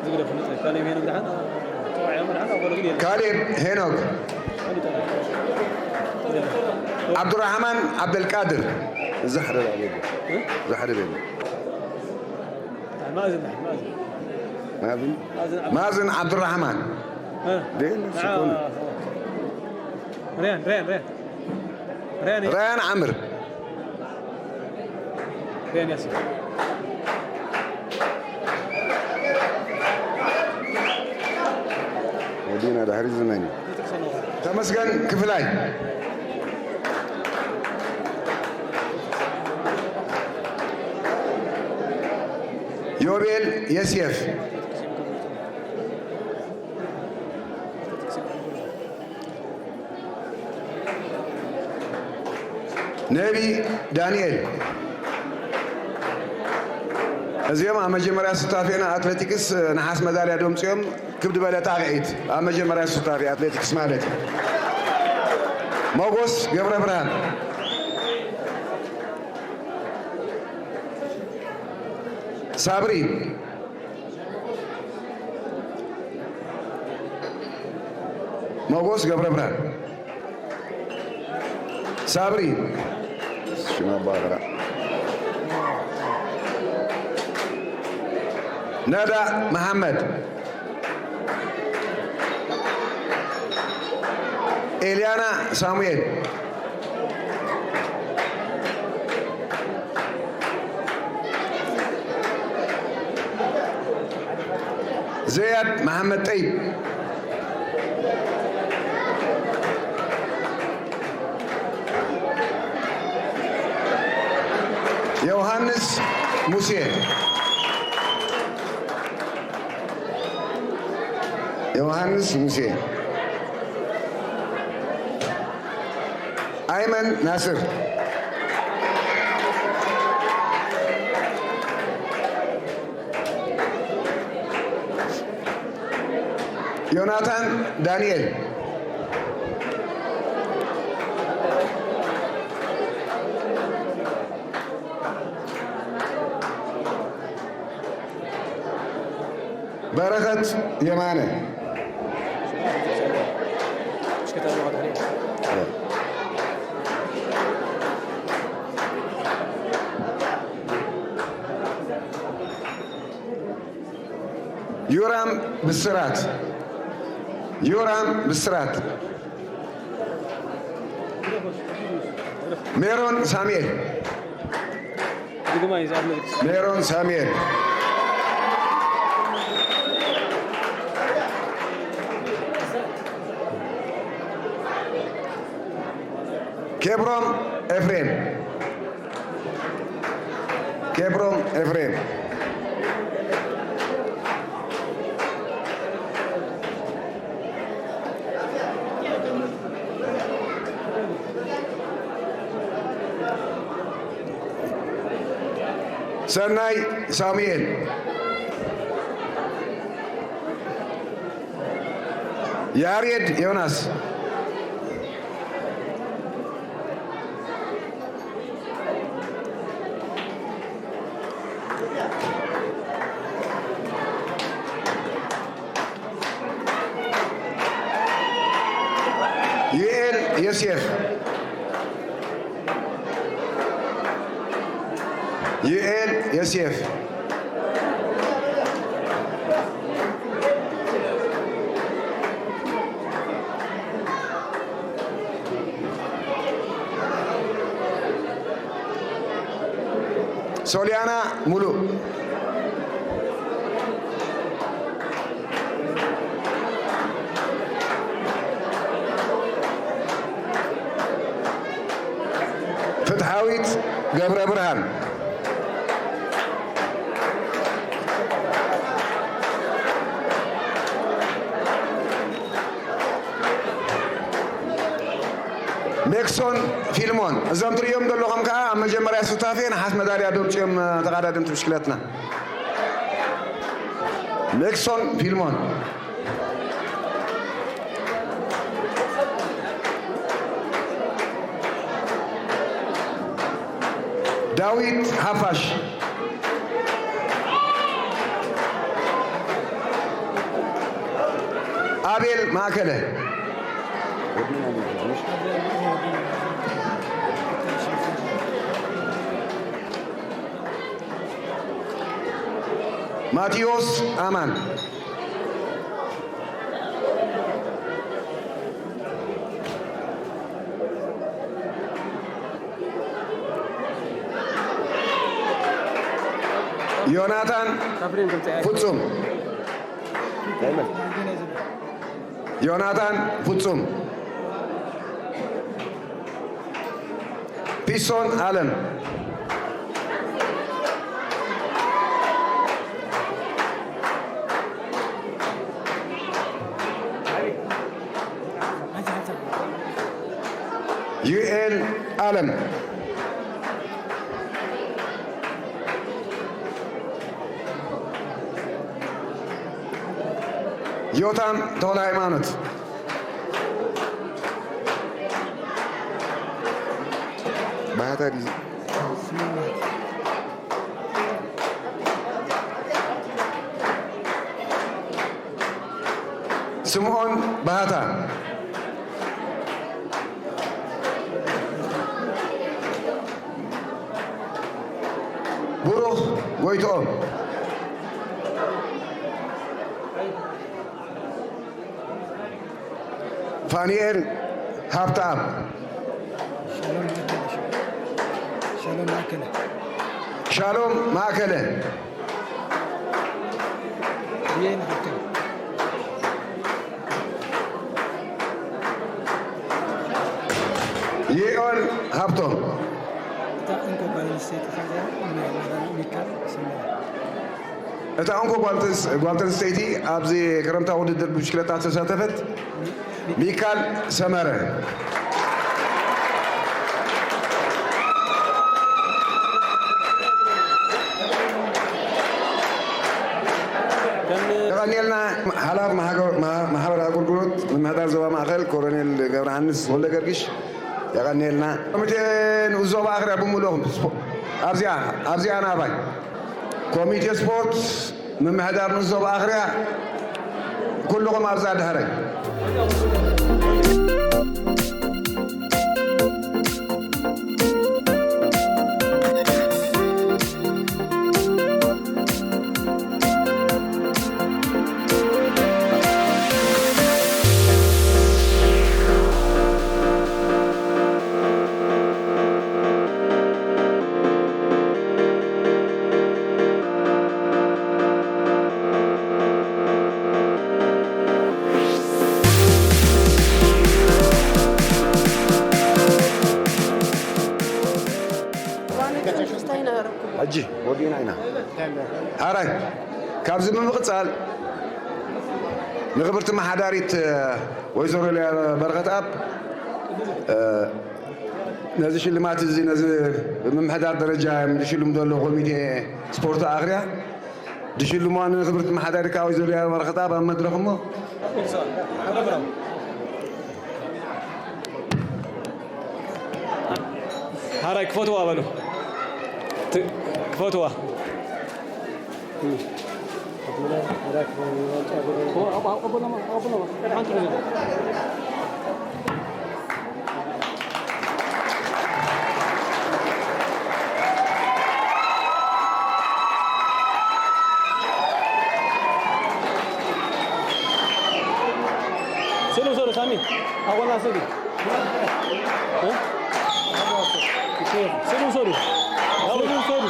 ዝግደፍ ፍሉጥ እዩ። ካሌብ ሄኖክ ደሓን? ጥዑይ ኣእምሮ ደሓን? ኣቦ ግን የለን። ካሌብ ሄኖክ። ፍሉጥ እዩ። ዓብዱራሕማን ዓብደልቃድር። እዛ ሓደ ላዕሊ የለን። እ? እዛ ሓደ የለን። ማእዝን ደሓን፣ ማእዝን። ማእዝን? ማእዝን ዓብዱ-፣ ማእዝን ዓብዱራሕማን። እ። ደን ንዓ፣ ሽኮን። ሪያን፣ ሪያን፣ ሪያን። ሪያን እዩ። ራያን ዓምር። ሪያን ያሲን። ወዲና ድሕሪ ዝመን እዩ? ተመስገን ክፍላይ። ዮቤል የስየፍ። ነቢ ዳንኤል። እዚኦም ኣብ መጀመርያ ሱታፌና ኣትሌቲክስ ነሓስ መዳልያ ደምፅኦም ክብዲ በለ ጣቕዒት ኣብ መጀመርያ ሱታፌ ኣትሌቲክስ ማለት እዩ። ሞጎስ ገብረ ብርሃን። ሳብሪ ሞጎስ ገብረ ብርሃን። ሳብሪ ሽማ ባግራ። ነዳ መሓመድ። ኤልያና ሳሙኤል። ዘያድ መሓመድ ጠይብ። ዮሃንስ ሙሴ። ዮሃንስ ሙሴ። ኣይመን ናስር። ዮናታን ዳንኤል። በረኸት የማነ። ዮራም ብስራት። ዮራም ብስራት። ሜሮን ሳሙኤል። ሜሮን ሳሙኤል። ኬብሮም ኤፍሬም። ኬብሮም ኤፍሬም። ሰናይ ሳሙኤል። ያሬድ ዮናስ። ዩኤል ዮሴፍ። ዩኤል ዮሴፍ። ሶልያና ሙሉ። ፍትሓዊት ገብረ ብርሃን። ሜክሶን ፊልሞን። እዞም ትርእዮም ዘለኹም ከኣ ኣብ መጀመርያ ሱታፌ ነሓስ መዳልያ ደምጽዮም ተቐዳደምቲ ብሽክለትና። ሜክሶን ፊልሞን። ዳዊት ሓፋሽ። ኣቤል ማእከለ። ማቴዎስ ኣማን። ዮናታን ፍጹም። ዮናታን ፍጹም። ፒሶን ኣለም። ዩኤል ኣለም። ዮታም ተኽለ ሃይማኖት። ባህታ ድዩ? ስምዖን ባህታ። ብሩኽ ጎይትኦም። ፋኒኤል ሃብተኣብ። ሻሎም ማእከለ። ሻሎም ማእከለ። ይኤን ሃብቶም። ይኦን ሃብቶም። እታ እንኮ ጓል ኣንስተይቲ ከዚኣ ሚካል ስማ። እታ እንኮ ጓል ተንስ-፣ ጓል ተንስተይቲ ኣብዚ ክረምታዊ ውድድር ብሽክለታ ዝተሳተፈት ሚካል ሰመረ። የቐንየልና ሓላፍ ማሕገ-፣ ማሕ-፣ ማሕበራዊ ኣገልግሎት ምምሕዳር ዞባ ማእኸል ኮሎኔል ገብረሃንስ ወልደ ገርጊሽ። የቐንየልና። ኮሚቴ ንኡስ ዞባ ኣኽርያ ብምልኦም ስፖ-፣ ኣብዚኣ፣ ኣብዚኣ ናባይ። ኮሚቴ ስፖርት ምምሕዳር ንኡስ ዞባ ኣኽርያ፣ ኩልኹም ኣብዛ ድሕረይ። ሕጂ ወዲእና ኢና። ሓራይ፣ ካብዚ ብምቕጻል ንኽብርቲ መሓዳሪት ወይዘሮ ሊያ በረኸት ኣብ ነዚ ሽልማት እዚ፣ ነዚ ብምምሕዳር ደረጃ እዮም ዝሽልሙ ዘለዉ ኮሚቴ ስፖርት ኣኽርያ፣ ዝሽልሙዋ ንኽብርቲ መሓዳሪት ወይዘሮ ሊያ በረኸት ኣብ መድረኽ እሞ ሓራይ ክፈትዋ በሉ። ት-፣ ክፈትዋ። ስሩ፣ ስሩ፣ ሳሚ፣ ኣወላ ስሩ። እ? ስሩ፣ ስሩ። ስሩ፣ ስሩ።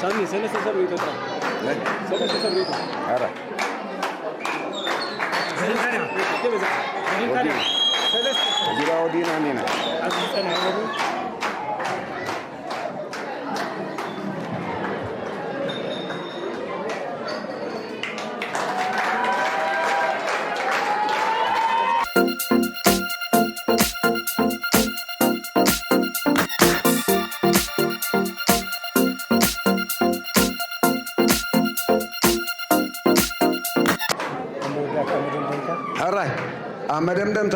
ሳሚ፣ ሰለስተ ሰብ ርኢቶ ጥራሕ። እ? ሰለስተ ሰብ ርኢቶ። ኧረ። ወዲና። ሰለስተ ሰብ። ወዲና፣ ወዲና፣ ወዲና። ኣብዚ ዝጸንሐ ወዲ። ሕራይ፣ ኣብ መደምደምታ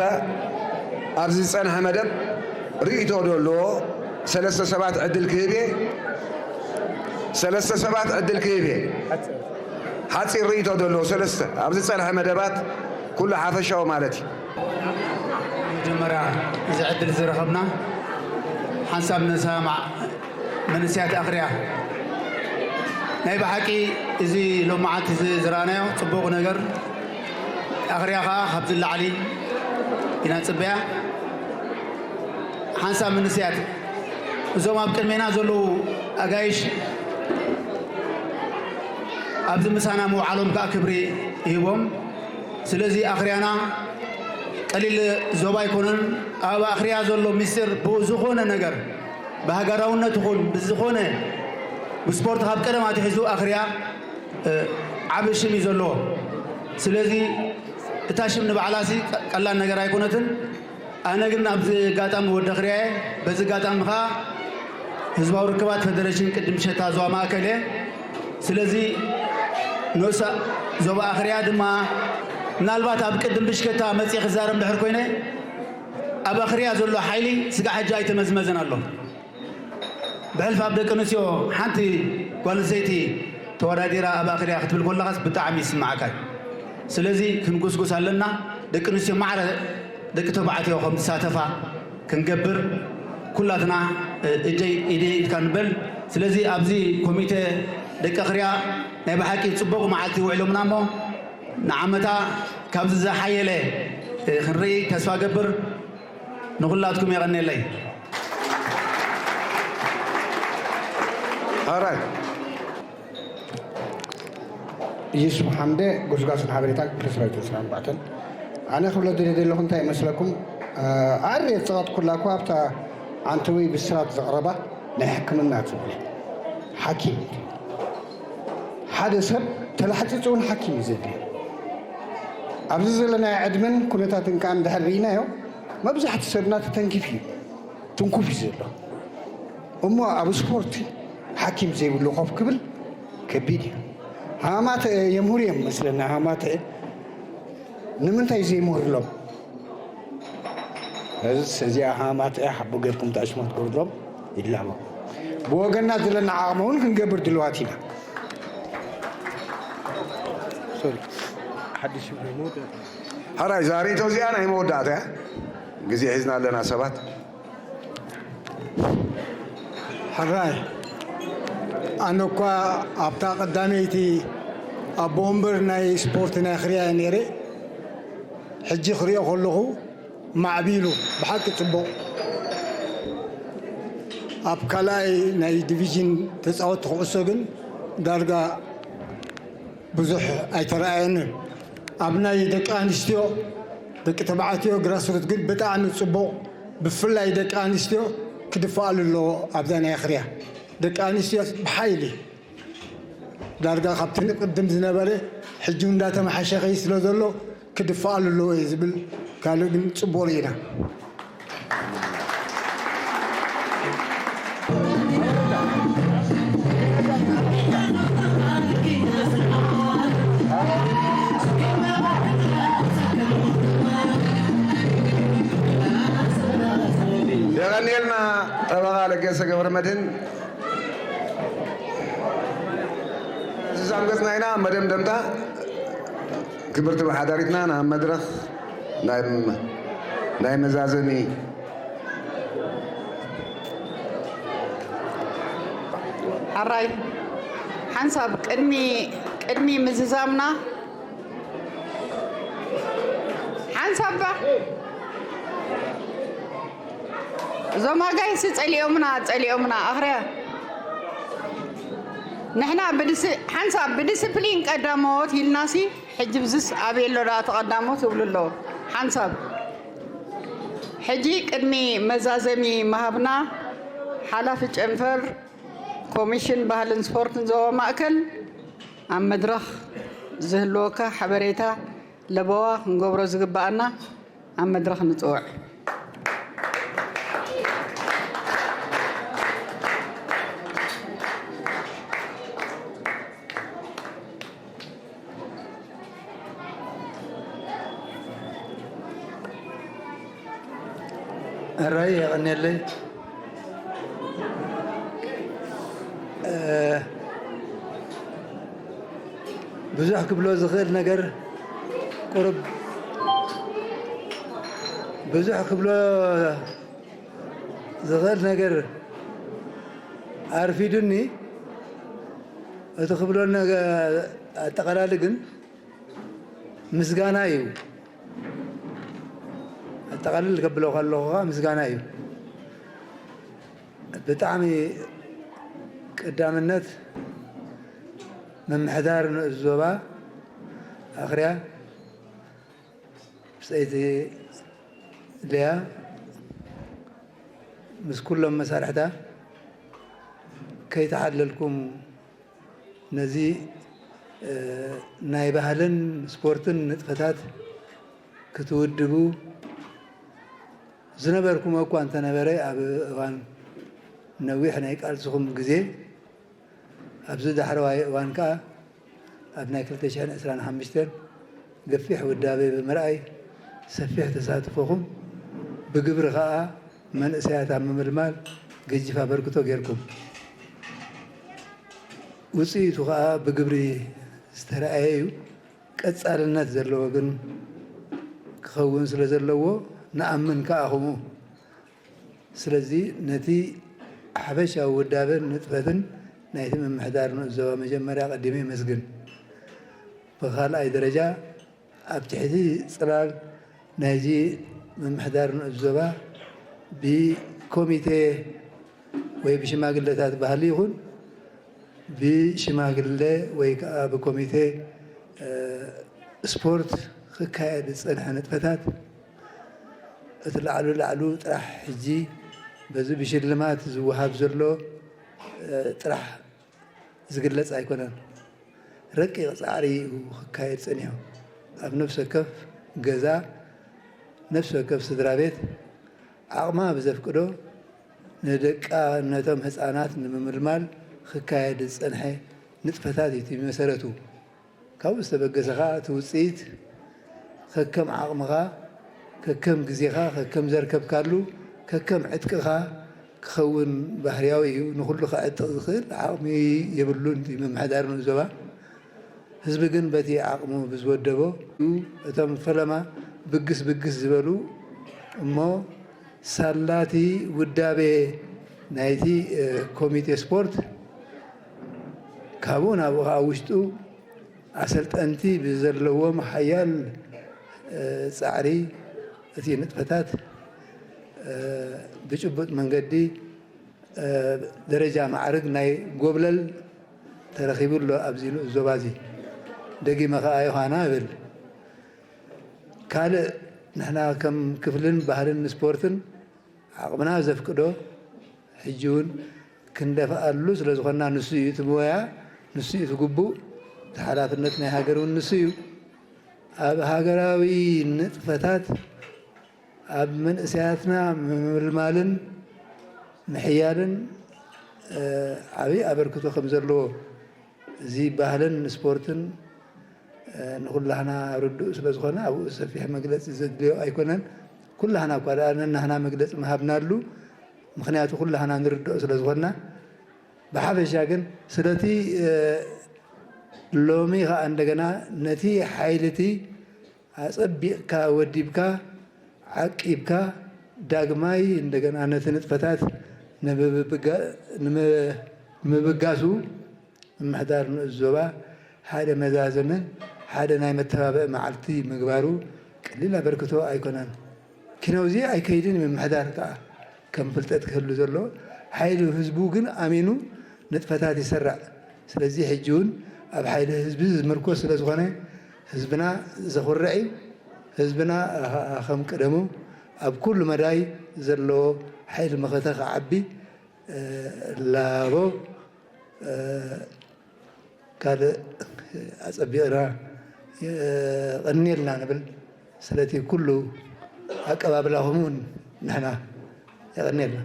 ኣብዚ ዝጸንሐ መደብ ርእይቶ ዶ ኣለዎ? ሰለስተ ሰባት ዕድል ክህብ እየ። ሰለስተ ሰባት ዕድል ክህብ እየ። ሓጺር ርእይቶ ዶ ኣለዎ? ሰለስተ፣ ኣብዚ ዝጸንሐ መደባት ኩሉ ሓፈሻዊ ማለት እዩ። መጀመርያ እዚ ዕድል ዝረኸብና ሓንሳብ ንሰማዕ መንእሰያት ኣኽርያ። ናይ ብሓቂ እዚ ሎማዓንቲ እዚ ዝረኣናዮ ጽቡቕ ነገር፣ ኣኽርያ ኸኣ ካብዚ ንላዕሊ ኢና ንጽበያ። ሓንሳብ መንእሰያት እዞም ኣብ ቅድሜና ዘለዉ ኣጋይሽ ኣብዚ ምሳና ምውዓሎም ከኣ ክብሪ ይህቦም። ስለዚ ኣኽርያና ቀሊል ዞባ ኣይኮነን። ኣብ ኣኽርያ ዘሎ ሚስጢር ብዝኾነ ነገር ብሃገራውነት ይኹን ብዝኾነ ብስፖርት ካብ ቀደም ኣትሒዙ ኣኽርያ፣ እ፣ ዓቢ ሽም እዩ ዘለዎ። ስለዚ እታ ሽም ንባዕላሲ ቀ-፣ ቀላል ነገር ኣይኮነትን። ኣነ ግን ኣብዚ ኣጋጣሚ ወዲ ኣኽርያ እየ። በዚ ኣጋጣሚ ኸኣ ህዝባዊ ርክባት ፈደረሽን ቅድም ሸታ ዞባ ማእከል እየ። ስለዚ ንኡስ ዞባ ኣኽርያ ድማ ምናልባት ኣብ ቅድም ብሽከታ መጺኤ ክዛረብ እንድሕር ኮይነ፣ ኣብ ኣኽርያ ዘሎ ሓይሊ ስጋዕ ሕጂ ኣይተመዝመዘን ኣሎ። ብሕልፊ ኣብ ደቂ ኣንስትዮ ሓንቲ ጓል ኣንስተይቲ ተወዳዲራ ኣብ ኣኽርያ ክትብል ከለኻስ ብጣዕሚ ይስምዓካ እዩ። ስለዚ ክንጉስጉስ ኣለና። ደቂ ኣንስትዮ ማዕረ ደቂ ተባዕትዮ ከም ዝሳተፋ ክንገብር ኩላትና፣ እ፣ እጀይ ኢደይ ኢድካ ንበል። ስለዚ ኣብዚ ኮሚቴ ደቂ ኣኽርያ ናይ ብሓቂ ጽቡቕ መዓልቲ ውዒሎምና እሞ ንዓመታ ካብዚ ዝሓየለ ክንርኢ ተስፋ ገብር። ንኹላትኩም የቐንየለይ። ኣራይ ኢየሱስ ሓምደ ጎስጓስን ሓበሬታን ክፍሊ ሰራዊት ዕስራን ኣርባዕተን። ኣነ ክብሎ ደልየ ዘለኹ እንታይ ይመስለኩም? ኣረ የጸቐጥኩላ እኳ ኣብታ ዓንተወይ ብስራት ዘቕረባ ናይ ሕክምና ትብል ሓኪም ሓደ ሰብ ተላሕፂፁ እውን ሓኪም እዩ ዘድልዮ። ኣብዚ ዘለናዮ ዕድመን ኩነታትን ከዓ እንድሕር ርኢናዮ መብዛሕቲ ሰብና ተተንኪፉ እዩ፣ ትንኩፍ እዩ ዘሎ። እሞ ኣብ ስፖርት ሓኪም ዘይብሉ ኮፍ ክብል ከቢድ እዩ። ሃማተ የምህሩ እዮም መስለና። ሃማተ ንምንታይ ዘይምህርሎም? እዚኣ ሃማተ ሓቦ ጌርኩም ታሽሞት ገብሮም ይላቦ። ብወገና ዘለና ዓቕሚ እውን ክንገብር ድልዋት ኢና። ሓራይ ዛሬቶ እዚኣ ናይ መወዳእታ እያ። ግዜ ሒዝና ኣለና ሰባት። ሕራይ ኣነ እኳ ኣብታ ቀዳመይቲ ኣቦ ወንበር ናይ ስፖርት ናይ ኣኽርያ እየ ነይረ። ሕጂ ክሪኦ ከለኹ ማዕቢሉ ብሓቂ ጽቡቕ። ኣብ ካልኣይ ናይ ዲቪዥን ተጻወትቲ ኩዕሶ ግን ዳርጋ ብዙሕ ኣይተረኣየንን። ኣብ ናይ ደቂ ኣንስትዮ ደቂ ተባዕትዮ ግራስሩት ግን ብጣዕሚ ጽቡቕ። ብፍላይ ደቂ ኣንስትዮ ክድፍኣሉ ኣለዎ ኣብዛ ናይ ኣኽርያ። ደቂ ኣንስትዮ ብሓይሊ ዳርጋ ካብቲ ቅድም ዝነበረ ሕጂ እንዳተመሓሸኸ ስለ ዘሎ ክድፍኣሉ ኣለዎ እየ ዝብል። ካልእ ግን ጽቡቕ ርኢና። የቐንየልና ጠበቓ ለገሰ ገብረ መድህን። ዝዛም ገጽና ኢና መደምደምታ ክብርቲ ብሓዳሪትና ናብ መድረኽ ናይ መዛዘሚ ኣራይ ሓንሳብ ቅድሚ ቅድሚ ምዝዛምና ሓንሳብ እዞም ኣጋይሲ ጸሊኦምና ጸሊኦምና ኣኽርያ ንሕና ሓንሳብ ብዲስፕሊን ቀዳሞት ኢልናሲ ሕጂ ብዝስ ኣበይ ኣሎ ደኣ ተቐዳሞት ይብሉ ኣለዉ ሓንሳብ ሕጂ ቅድሚ መዛዘሚ ምሃብና ሓላፊ ጨንፈር ኮሚሽን ባህልን ስፖርትን ዞባ ማእከል ኣብ መድረኽ ዝህልወካ ሓበሬታ ለበዋ ክንገብሮ ዝግበኣና ኣብ መድረኽ ንፅውዕ። ሕራይ የቐንየለይ። ብዙሕ ክብሎ ዝኽእል ነገር ቁሩብ ብዙሕ ክብሎ ዝኽእል ነገር ኣርፊዱኒ። እቲ ክብሎ ኣጠቓላሊ ግን ምስጋና እዩ። ኣጠቓልል ከብሎ ከለኹ ከዓ ምስጋና እዩ። ብጣዕሚ ቀዳምነት ምምሕዳር ንኡስ ዞባ ኣኽርያ ብፀይቲ ልያ ምስ ኩሎም መሳርሕታ ከይተሓለልኩም ነዚ ናይ ባህልን ስፖርትን ንጥፈታት ክትውድቡ ዝነበርኩም እኳ እንተነበረ ኣብ እዋን ነዊሕ ናይ ቃልስኹም ግዜ ኣብዚ ዳሕረዋይ እዋን ከኣ ኣብ ናይ ክልተ ሽሕን ዕስራን ሓሙሽተን ገፊሕ ውዳበ ብምርኣይ ሰፊሕ ተሳትፎኹም ብግብሪ ከኣ መንእሰያት ኣብ ምምልማል ገዚፍ ኣበርክቶ ጌርኩም። ውፅኢቱ ከኣ ብግብሪ ዝተረኣየ እዩ። ቀፃልነት ዘለዎ ግን ክኸውን ስለ ዘለዎ ንኣምን ከኣ ከምኡ። ስለዚ ነቲ ሓበሻዊ ውዳበን ንጥፈትን ናይቲ ምምሕዳር ንኡስ ዞባ መጀመርያ ቀዲመ የመስግን። ብኻልኣይ ደረጃ ኣብ ትሕቲ ጽላል ናይዚ ምምሕዳር ንኡስ ዞባ ብኮሚቴ ወይ ብሽማግለታት ባህሊ ይኹን ብሽማግለ ወይ ከዓ ብኮሚቴ ስፖርት ክካየድ ዝፀንሐ ንጥፈታት እቲ ላዕሉ ላዕሉ ጥራሕ ሕጂ በዚ ብሽልማት ዝወሃብ ዘሎ ጥራሕ ዝግለጽ ኣይኮነን። ረቂቕ ጻዕሪ እዩ ክካየድ ጸኒሑ። ኣብ ነፍሲ ወከፍ ገዛ፣ ነፍሲ ወከፍ ስድራ ቤት ዓቕማ ብዘፍቅዶ ንደቃ ነቶም ህጻናት ንምምልማል ክካየድ ዝጸንሐ ንጥፈታት እዩ እቲ መሰረቱ። ካብኡ ዝተበገሰ ኸኣ እቲ ውጽኢት ከከም ዓቕምኻ፣ ከከም ግዜኻ፣ ከከም ዘርከብካሉ፣ ከከም ዕጥቅኻ ክኸውን ባህርያዊ እዩ። ንኹሉ ከዕጥቕ ዝኽእል ዓቕሚ የብሉን እቲ ምምሕዳር ንኡስ ዞባ። ህዝቢ ግን በቲ ዓቕሙ ብዝወደቦ እዩ። እቶም ፈለማ ብግስ ብግስ ዝበሉ እሞ ሳላቲ ውዳቤ ናይቲ ኮሚቴ ስፖርት ካብኡ ናብኡ ከዓ ውሽጡ ኣሰልጠንቲ ብዘለዎም ሓያል ጻዕሪ እቲ ንጥፈታት ብጭቡጥ መንገዲ ደረጃ ማዕርግ ናይ ጎብለል ተረኺቡ ኣሎ ኣብዚ ንኡስ ዞባ እዚ። ደጊመ ከዓ ዮሃና እብል። ካልእ ንሕና ከም ክፍልን ባህልን ስፖርትን ዓቕምና ዘፍቅዶ ሕጂ እውን ክንደፍኣሉ ስለ ዝኾንና ንሱ እዩ እቲ ሞያ፣ ንሱ እዩ እቲ ግቡእ፣ እቲ ሓላፍነት ናይ ሃገር እውን ንሱ እዩ። ኣብ ሃገራዊ ንጥፈታት ኣብ መንእሰያትና ምምልማልን ምሕያልን ዓብዪ ኣበርክቶ ከም ዘለዎ እዚ ባህልን ስፖርትን ንኩላህና ርዱእ ስለ ዝኾነ ኣብኡ ሰፊሕ መግለፂ ዘድልዮ ኣይኮነን። ኩላህና እኳ ደኣ ነናህና መግለፂ ምሃብናሉ፣ ምኽንያቱ ኩላህና ንርድኦ ስለ ዝኾንና። ብሓፈሻ ግን ስለቲ ሎሚ ከዓ እንደገና ነቲ ሓይልቲ ኣጸቢቕካ ወዲብካ ዓቂብካ ዳግማይ እንደገና ነቲ ንጥፈታት ንምብጋሱ ምምሕዳር ንኡስ ዞባ ሓደ መዛዘምን ሓደ ናይ መተባብዒ መዓልቲ ምግባሩ ቀሊል ኣበርክቶ ኣይኮነን። ኪነውዚ ኣይከይድን እዩ ምምሕዳር ከዓ ከም ፍልጠት ክህሉ ዘሎ ሓይሊ ህዝቡ ግን ኣሚኑ ንጥፈታት ይሰርዕ። ስለዚ ሕጂ እውን ኣብ ሓይሊ ህዝቢ ዝምርኮስ ስለ ዝኾነ ህዝብና ዘኹርዕ እዩ። ህዝብና ከም ቅደሙ ኣብ ኩሉ መዳይ ዘለዎ ሓይሊ መኸተ ክዓቢ ላቦ ካልእ ኣጸቢቕና የቐንየልና ንብል። ስለቲ ኩሉ ኣቀባብላኹም እውን ንሕና የቐንየልና።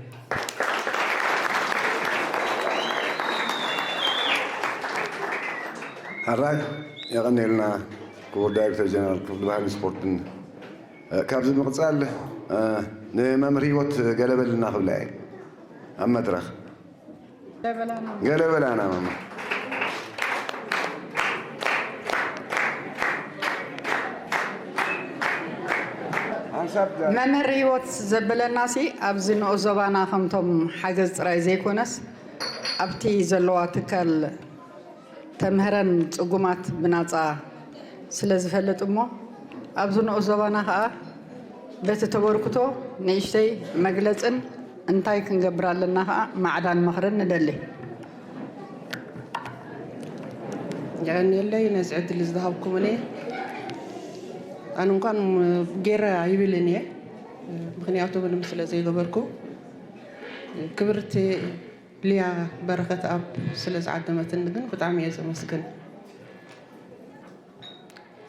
ሓራይ የቐንየልና ክቡር ዳይሬክተር ጀነራል ክፍሊ ባህልን ስፖርትን። ካብዚ ምቕፃል ንመምህር ህይወት ገለበልና ክብላ እየ ኣብ መድረኽ። ገለ በላና መምህር። መምህር ህይወት ዘበለና ሲ ኣብዚ ንኡስ ዞባና ከምቶም ሓገዝ ጥራይ ዘይኮነስ ኣብቲ ዘለዋ ትካል ተምህረን ጽጉማት ብናጻ ስለ ዝፈልጥ እሞ ኣብዚ ንኡስ ዞባና ከኣ በቲ ተበርክቶ ንእሽተይ መግለጽን እንታይ ክንገብር ኣለና ከኣ ማዕዳን ምኽርን ንደሊ። የቐንየለይ ነዚ ዕድል ዝሃብኩምኒ። ኣነ እንኳን ገይረ ኣይብልን እየ፣ ምኽንያቱ ምንም ስለ ዘይገበርኩ። ክብርቲ ሊያ በረኸትኣብ ስለ ዝዓደመትኒ ግን ብጣዕሚ እየ ዘመስግን።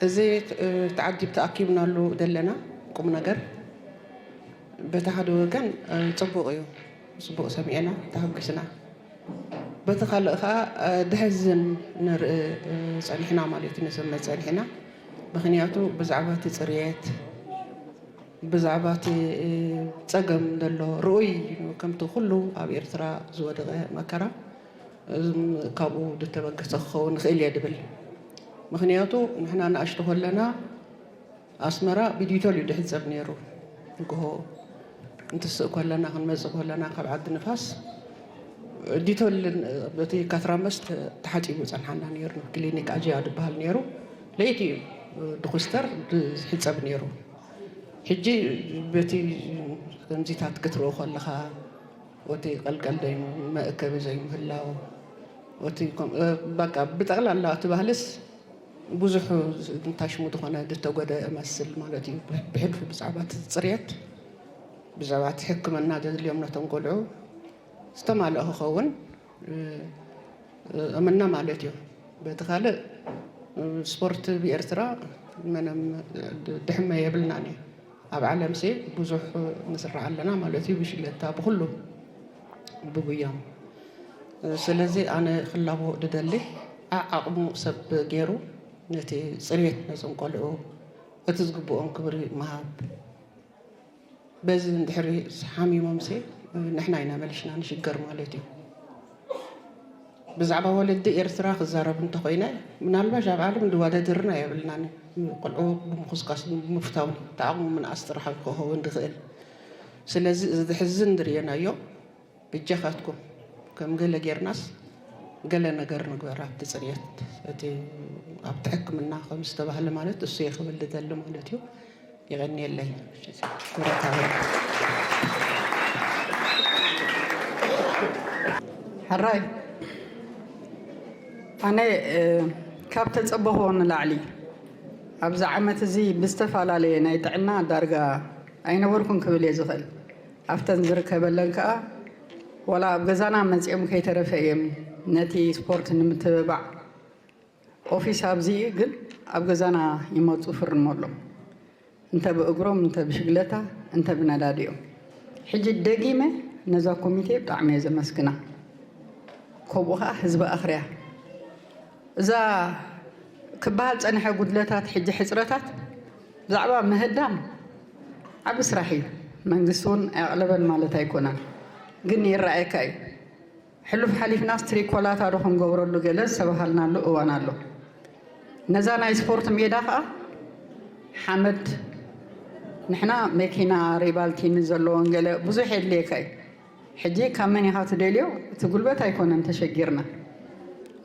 እዚ ተዓዲብ ተኣኪብናሉ ዘለና ቁምነገር በቲ ሓደ ወገን ፅቡቕ እዩ፣ ፅቡቕ ሰሚዕና ተሃጒስና፣ በቲ ካልእ ከዓ ደሕዝን ንርኢ ፀኒሕና ማለት እዩ፣ ንስምዕ ፀኒሕና። ምኽንያቱ ብዛዕባ እቲ ፅርየት ብዛዕባ እቲ ፀገም ዘሎ ርኡይ እዩ። ከምቲ ኩሉ ኣብ ኤርትራ ዝወደቐ መከራ ካብኡ ዝተበገሰ ክኸውን ይኽእል እየ ድብል። ምኽንያቱ ንሕና ንኣሽቱ ከለና ኣስመራ ብዲቶል እዩ ድሕጸብ ነይሩ። ንግሆ እንትስእ ከለና ክንመጽእ ከለና ካብ ዓዲ ንፋስ ዲቶል በቲ ካትራመስ ተሓፂቡ ፀንሓና ነይሩ። ክሊኒክ ኣጅያ ዝበሃል ነይሩ። ለይቲ እዩ ድኩስተር ዝሕፀብ ነይሩ። ሕጂ በቲ ከምዚታት ክትርኦ ከለኻ፣ ወቲ ቀልቀል ደይ መእከቢ ዘይምህላው፣ ወቲ ከም- በቃ ብጠቕላላ እቲ ባህልስ ብዙሕ እንታሽሙ ዝኾነ ዝተጎደ እመስል ማለት እዩ። ብሕልፊ ብዛዕባ እቲ ፅርየት፣ ብዛዕባ እቲ ሕክምና ዘድልዮም ነቶም ቆልዑ ዝተማልኦ ክኸውን እምነ ማለት እዩ። በቲ ካልእ ስፖርት ብኤርትራ መነም ድሕመ የብልናን እዩ። ኣብ ዓለም ሲ ብዙሕ ንስራሕ ኣለና ማለት እዩ። ብሽለታ ብኩሉ ብጉያም ስለዚ ኣነ ክላቦ ድደሊ ዓዓቕሙ ሰብ ገይሩ ነቲ ፅርየት ነዞም ቆልዑ እቲ ዝግብኦም ክብሪ ምሃብ። በዚ እንድሕሪ ሓሚሞም ሲ ንሕና ኢና መሊሽና ንሽገር ማለት እዩ። ብዛዕባ ወለዲ ኤርትራ ክዛረብ እንተኮይነ ምናልባሽ ኣብ ዓለም ድዋደድርና የብልናን። ቆልዑ ብምኩስካስ ምፍታው ተዓቕሙ ምንኣስ ጥራሕ ክኸውን ድኽእል። ስለዚ እዚ ሕዚ እንድርየናዮ ብጃኻትኩም ከም ገለ ጌርናስ ገለ ነገር ንግበር ኣብቲ ፅርየት እቲ ኣብቲ ሕክምና ከም ዝተባህለ ማለት እሱ እየ ክብል ዝደሊ ማለት እዩ። ይቐንየለይ። ሕራይ ኣነ ካብ ተፀበኽዎ ንላዕሊ ኣብዚ ዓመት እዚ ብዝተፈላለየ ናይ ጥዕና ዳርጋ ኣይነበርኩን ክብል እየ ዝኽእል። ኣብተን ዝርከበለን ከዓ ዋላ ኣብ ገዛና መፂኦም ከይተረፈ እዮም ነቲ ስፖርት ንምትብባዕ ኦፊስ ኣብዚ እዩ ግን ኣብ ገዛና ይመፁ ፍርመሎም እንተ ብእግሮም እንተ ብሽግለታ እንተ ብነዳዲኦም ሕጂ ደጊመ ነዛ ኮሚቴ ብጣዕሚ እየ ዘመስግና። ከምኡ ከዓ ህዝቢ ኣኽርያ እዛ ክበሃል ፀንሐ ጉድለታት ሕጂ ሕፅረታት ብዛዕባ ምህዳም ዓቢ ስራሕ እዩ። መንግስቲ እውን ኣየቕለበን ማለት ኣይኮነን፣ ግን ይረኣየካ እዩ። ሕሉፍ ሓሊፍናስ ትሪኮላታ ዶ ክንገብረሉ ገለ ዝተባሃልናሉ እዋን ኣሎ። ነዛ ናይ ስፖርት ሜዳ ከዓ ሓመድ ንሕና መኪና ሪባልቲኒ ዘለዎን ገለ ብዙሕ የድልየካ እዩ። ሕጂ ካብ መን ኢኻ ትደልዮ? እቲ ጉልበት ኣይኮነን ተሸጊርና።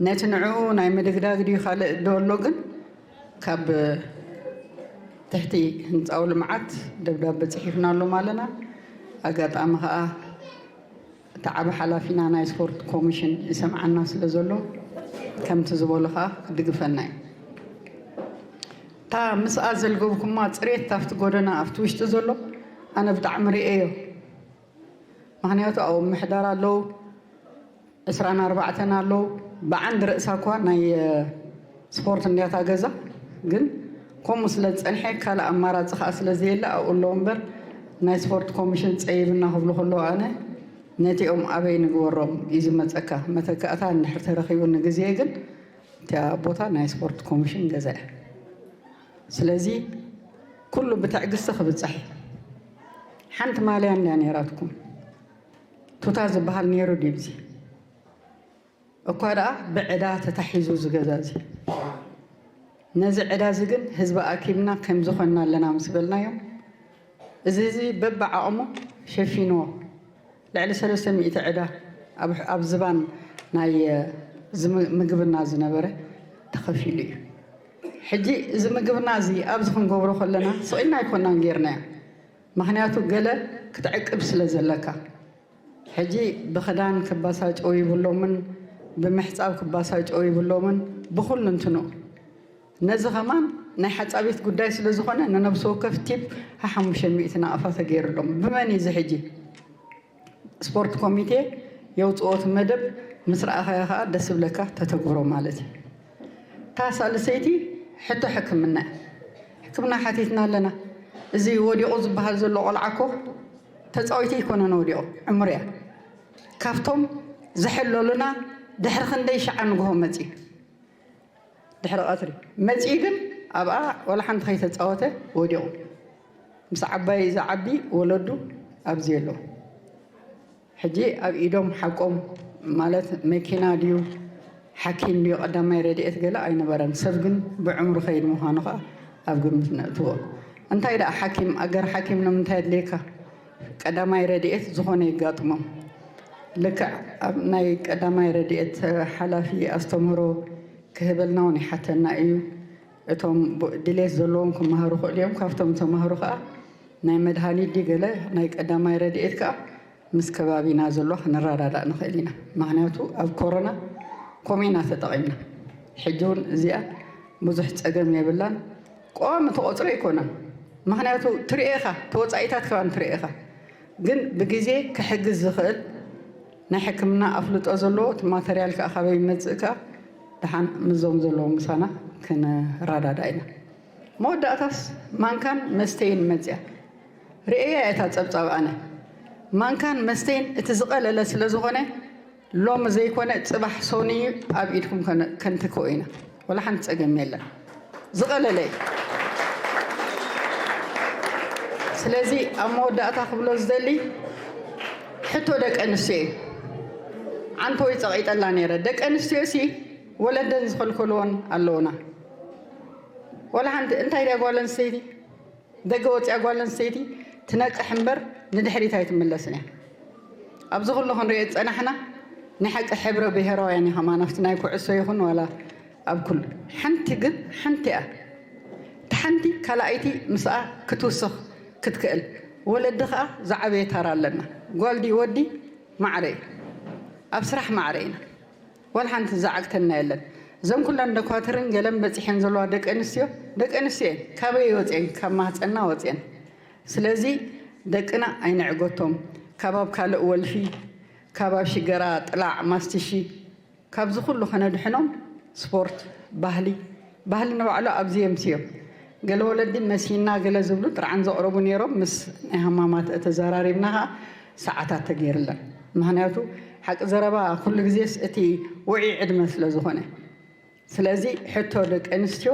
ነቲ ንዕኡ ናይ ምድግዳግ ድዩ ካልእ ዶ ኣሎ ግን ካብ ትሕቲ ህንፃዊ ልምዓት ደብዳበ ፅሒፍናሎም ኣለና። ኣጋጣሚ ከዓ እቲ ዓቢ ሓላፊና ናይ ስፖርት ኮሚሽን ይሰምዓና ስለ ዘሎ ከምቲ ዝበሎ ከዓ ክድግፈና እዩ። እታ ምስኣ ዘልገብኩማ ፅሬት ኣብቲ ጎደና ኣብቲ ውሽጢ ዘሎ ኣነ ብጣዕሚ ርእየዮ። ምክንያቱ ኣብኡ ምሕዳር ኣለዉ፣ ዕስራን ኣርባዕተን ኣለዉ። ብዓንዲ ርእሳ እኳ ናይ ስፖርት እንዲያታ ገዛ ግን ከምኡ ስለ ዝፀንሐ ካልእ ኣማራፂ ከዓ ስለ ዘየለ ኣብኡ ኣለዉ እምበር ናይ ስፖርት ኮሚሽን ፀይብና ክብሉ ከለዉ ኣነ ነቲኦም ኣበይ ንግበሮም እዩ ዝመፀካ። መተካእታ እንድሕር ተረኪቡ ንግዜ ግን እቲኣ ቦታ ናይ ስፖርት ኮሚሽን ገዛ እያ። ስለዚ ኩሉ ብትዕግስቲ ክብፃሕ እዩ። ሓንቲ ማልያ እንድያ ነይራትኩም። ቱታ ዝበሃል ነይሩ ድብዚ እኳ ደኣ ብዕዳ ተታሒዙ ዝገዛ እዚ ነዚ ዕዳ እዚ ግን ህዝቢ ኣኪብና ከምዚ ኮይንና ኣለና ምስ በልናዮም እዚ እዚ በብዓቕሙ ሸፊንዎ ልዕሊ ሰለስተ ሚእቲ ዕዳ ኣብ ዝባን ናይ ምግብና ዝነበረ ተኸፊሉ እዩ። ሕጂ እዚ ምግብና እዚ ኣብዚ ክንገብሮ ከለና ስቕ ኢልና ኣይኮናን ጌርናዮ። ምኽንያቱ ገለ ክትዕቅብ ስለ ዘለካ ሕጂ ብኽዳን ክባሳጨው ይብሎምን ብምሕፃብ ክባሳጨው ይብሎምን ብኹሉ እንትኑ ነዚ ኸማን ናይ ሓፃቢት ጉዳይ ስለ ዝኾነ ንነብሲ ወከፍ ቲፕ ሓሙሽተ ሚእቲ ናቕፋ ተገይሩሎም። ብመን እዩ እዚ ሕጂ? ስፖርት ኮሚቴ የውፅኦ እቲ መደብ ምስ ረኣኻዮ ከዓ ደስ ዝብለካ ተተግብሮ ማለት እዩ። እታ ሳልሰይቲ ሕቶ ሕክምና እያ። ሕክምና ሓቲትና ኣለና። እዚ ወዲቑ ዝበሃል ዘሎ ቆልዓ እኮ ተፃዊቲ ኣይኮነን ወዲቑ ዕምሩ እያ። ካብቶም ዝሕለሉና ድሕሪ ክንደይ ሸዓ ንግሆ መፅዩ ድሕሪ ቀትሪ መፂኡ ግን ኣብኣ ዋላ ሓንቲ ከይተፃወተ ወዲቑ ምስ ዓባይ ዝዓቢ ወለዱ ኣብዚ የለዉ። ሕጂ ኣብ ኢዶም ሓቆም ማለት መኪና ድዩ ሓኪም ድዩ ቀዳማይ ረድኤት ገለ ኣይነበረን። ሰብ ግን ብዕምሩ ከይድ ምዃኑ ከዓ ኣብ ግምት ነእትዎ። እንታይ ደኣ ሓኪም ኣገር ሓኪም ንምንታይ ኣድልየካ? ቀዳማይ ረድኤት ዝኾነ የጋጥሞም። ልክዕ ኣብ ናይ ቀዳማይ ረድኤት ሓላፊ ኣስተምህሮ ክህበልና እውን ይሓተና እዩ። እቶም ብ- ድሌት ዘለዎም ክመሃሩ ክእሉ እዮም። ካብቶም ተማሃሩ ከዓ ናይ መድሃኒት ድዩ ገለ ናይ ቀዳማይ ረድኤት ከዓ ምስ ከባቢና ዘሎ ክንረዳዳእ ንኽእል ኢና። ምክንያቱ ኣብ ኮሮና ኮሜና ተጠቒምና። ሕጂ እውን እዚኣ ብዙሕ ጸገም የብላን። ቀዋሚ ተቆጽሮ ኣይኮነን። ምክንያቱ ትርኤኻ ተወጻኢታት ከባን ትርኤኻ ግን ብግዜ ክሕግዝ ዝኽእል ናይ ሕክምና ኣፍልጦ ዘለዎ እቲ ማተርያል ከዓ ካበይ ይመፅእ ከዓ ደሓን ምዞም ዘለዉ ምሳና ክንረዳዳ ኢና። መወዳእታስ ማንካን መስተይን መፅያ ርእያ እታ ፀብፃብ ኣነ ማንካን መስተይን እቲ ዝቐለለ ስለ ዝኾነ ሎም ዘይኮነ ፅባሕ ሶኒ ኣብ ኢድኩም ከንትክኦ ኢና። ወላ ሓንቲ ፀገም የለን። ዝቐለለ እዩ። ስለዚ ኣብ መወዳእታ ክብሎ ዝደሊ ሕቶ ደቂ ኣንስትዮ እዩ። ዓንተወይ ፀቒጠላ ነይረ። ደቂ ኣንስትዮ ሲ ወለደን ዝኸልከልዎን ኣለውና። ወላ ሓንቲ እንታይ ድያ ጓል ኣንስተይቲ ደገ ወፅያ ጓል ኣንስተይቲ ትነቅሕ እምበር ንድሕሪት ኣይትምለስን እያ። ኣብዚ ኩሉ ክንሪኦ ዝፀናሕና ናይ ሓቂ ሕብረ ብሄራውያን እዩ። ከማን ኣብቲ ናይ ኩዕሶ ይኹን ዋላ ኣብ ኩሉ ሓንቲ ግን ሓንቲ እያ። እቲ ሓንቲ ካልኣይቲ ምስኣ ክትውስኽ ክትክእል ወለዲ ከዓ ዝዓበየ ታራ ኣለና። ጓል ድዩ ወዲ ማዕረ እዩ። ኣብ ስራሕ ማዕረ ኢና። ዋላ ሓንቲ ዝዓግተና የለን። እዘን ኩለን ደኳትርን ገለን በፂሐን ዘለዋ ደቂ ኣንስትዮ ደቂ ኣንስትዮ እየን። ካበይ ወፅየን? ካብ ማህፀና ወፅየን። ስለዚ ደቅና ኣይንዕገቶም። ካብ ኣብ ካልእ ወልፊ፣ ካብ ኣብ ሽገራ ጥላዕ ማስትሺ፣ ካብዚ ኩሉ ከነድሕኖም ስፖርት፣ ባህሊ፣ ባህሊ ንባዕሉ ኣብዚ የምስዮም። ገለ ወለዲ መሲና ገለ ዝብሉ ጥርዓን ዘቕረቡ ነይሮም። ምስ ናይ ሃማማት ተዘራሪብና ከዓ ሰዓታት ተገይርለን። ምክንያቱ ሓቂ ዘረባ ኩሉ ግዜስ እቲ ውዑይ ዕድመ ስለ ዝኾነ። ስለዚ ሕቶ ደቂ ኣንስትዮ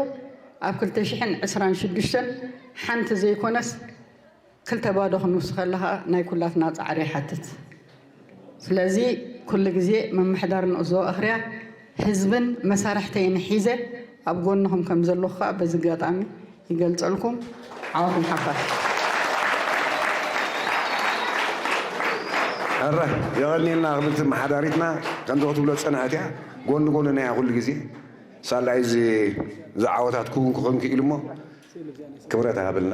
ኣብ ክልተ ሽሕን ዕስራን ሽዱሽተን ሓንቲ ዘይኮነስ ክልተ ባዶ ክንውስኸላ ከዓ ናይ ኩላትና ፃዕሪ ይሓትት። ስለዚ ኩሉ ግዜ ምምሕዳር ንኡስ ዞባ ኣኽርያ ህዝብን መሳርሕተይን ሒዘ ኣብ ጎንኹም ከም ዘለኹ ከዓ በዚ ኣጋጣሚ ይገልፀልኩም። ዓወት ንሓፋሽ። ሕራይ የቐንየልና ክብርቲ መሓዳሪትና። ከምዚ ክትብሎ ዝፀናሕት እያ፣ ጎኒ ጎኒ ናያ ኩሉ ግዜ ሳላ እዚ ዝዓወታት ክውን ክኾን ክኢሉ እሞ ክብረት ሃብልና።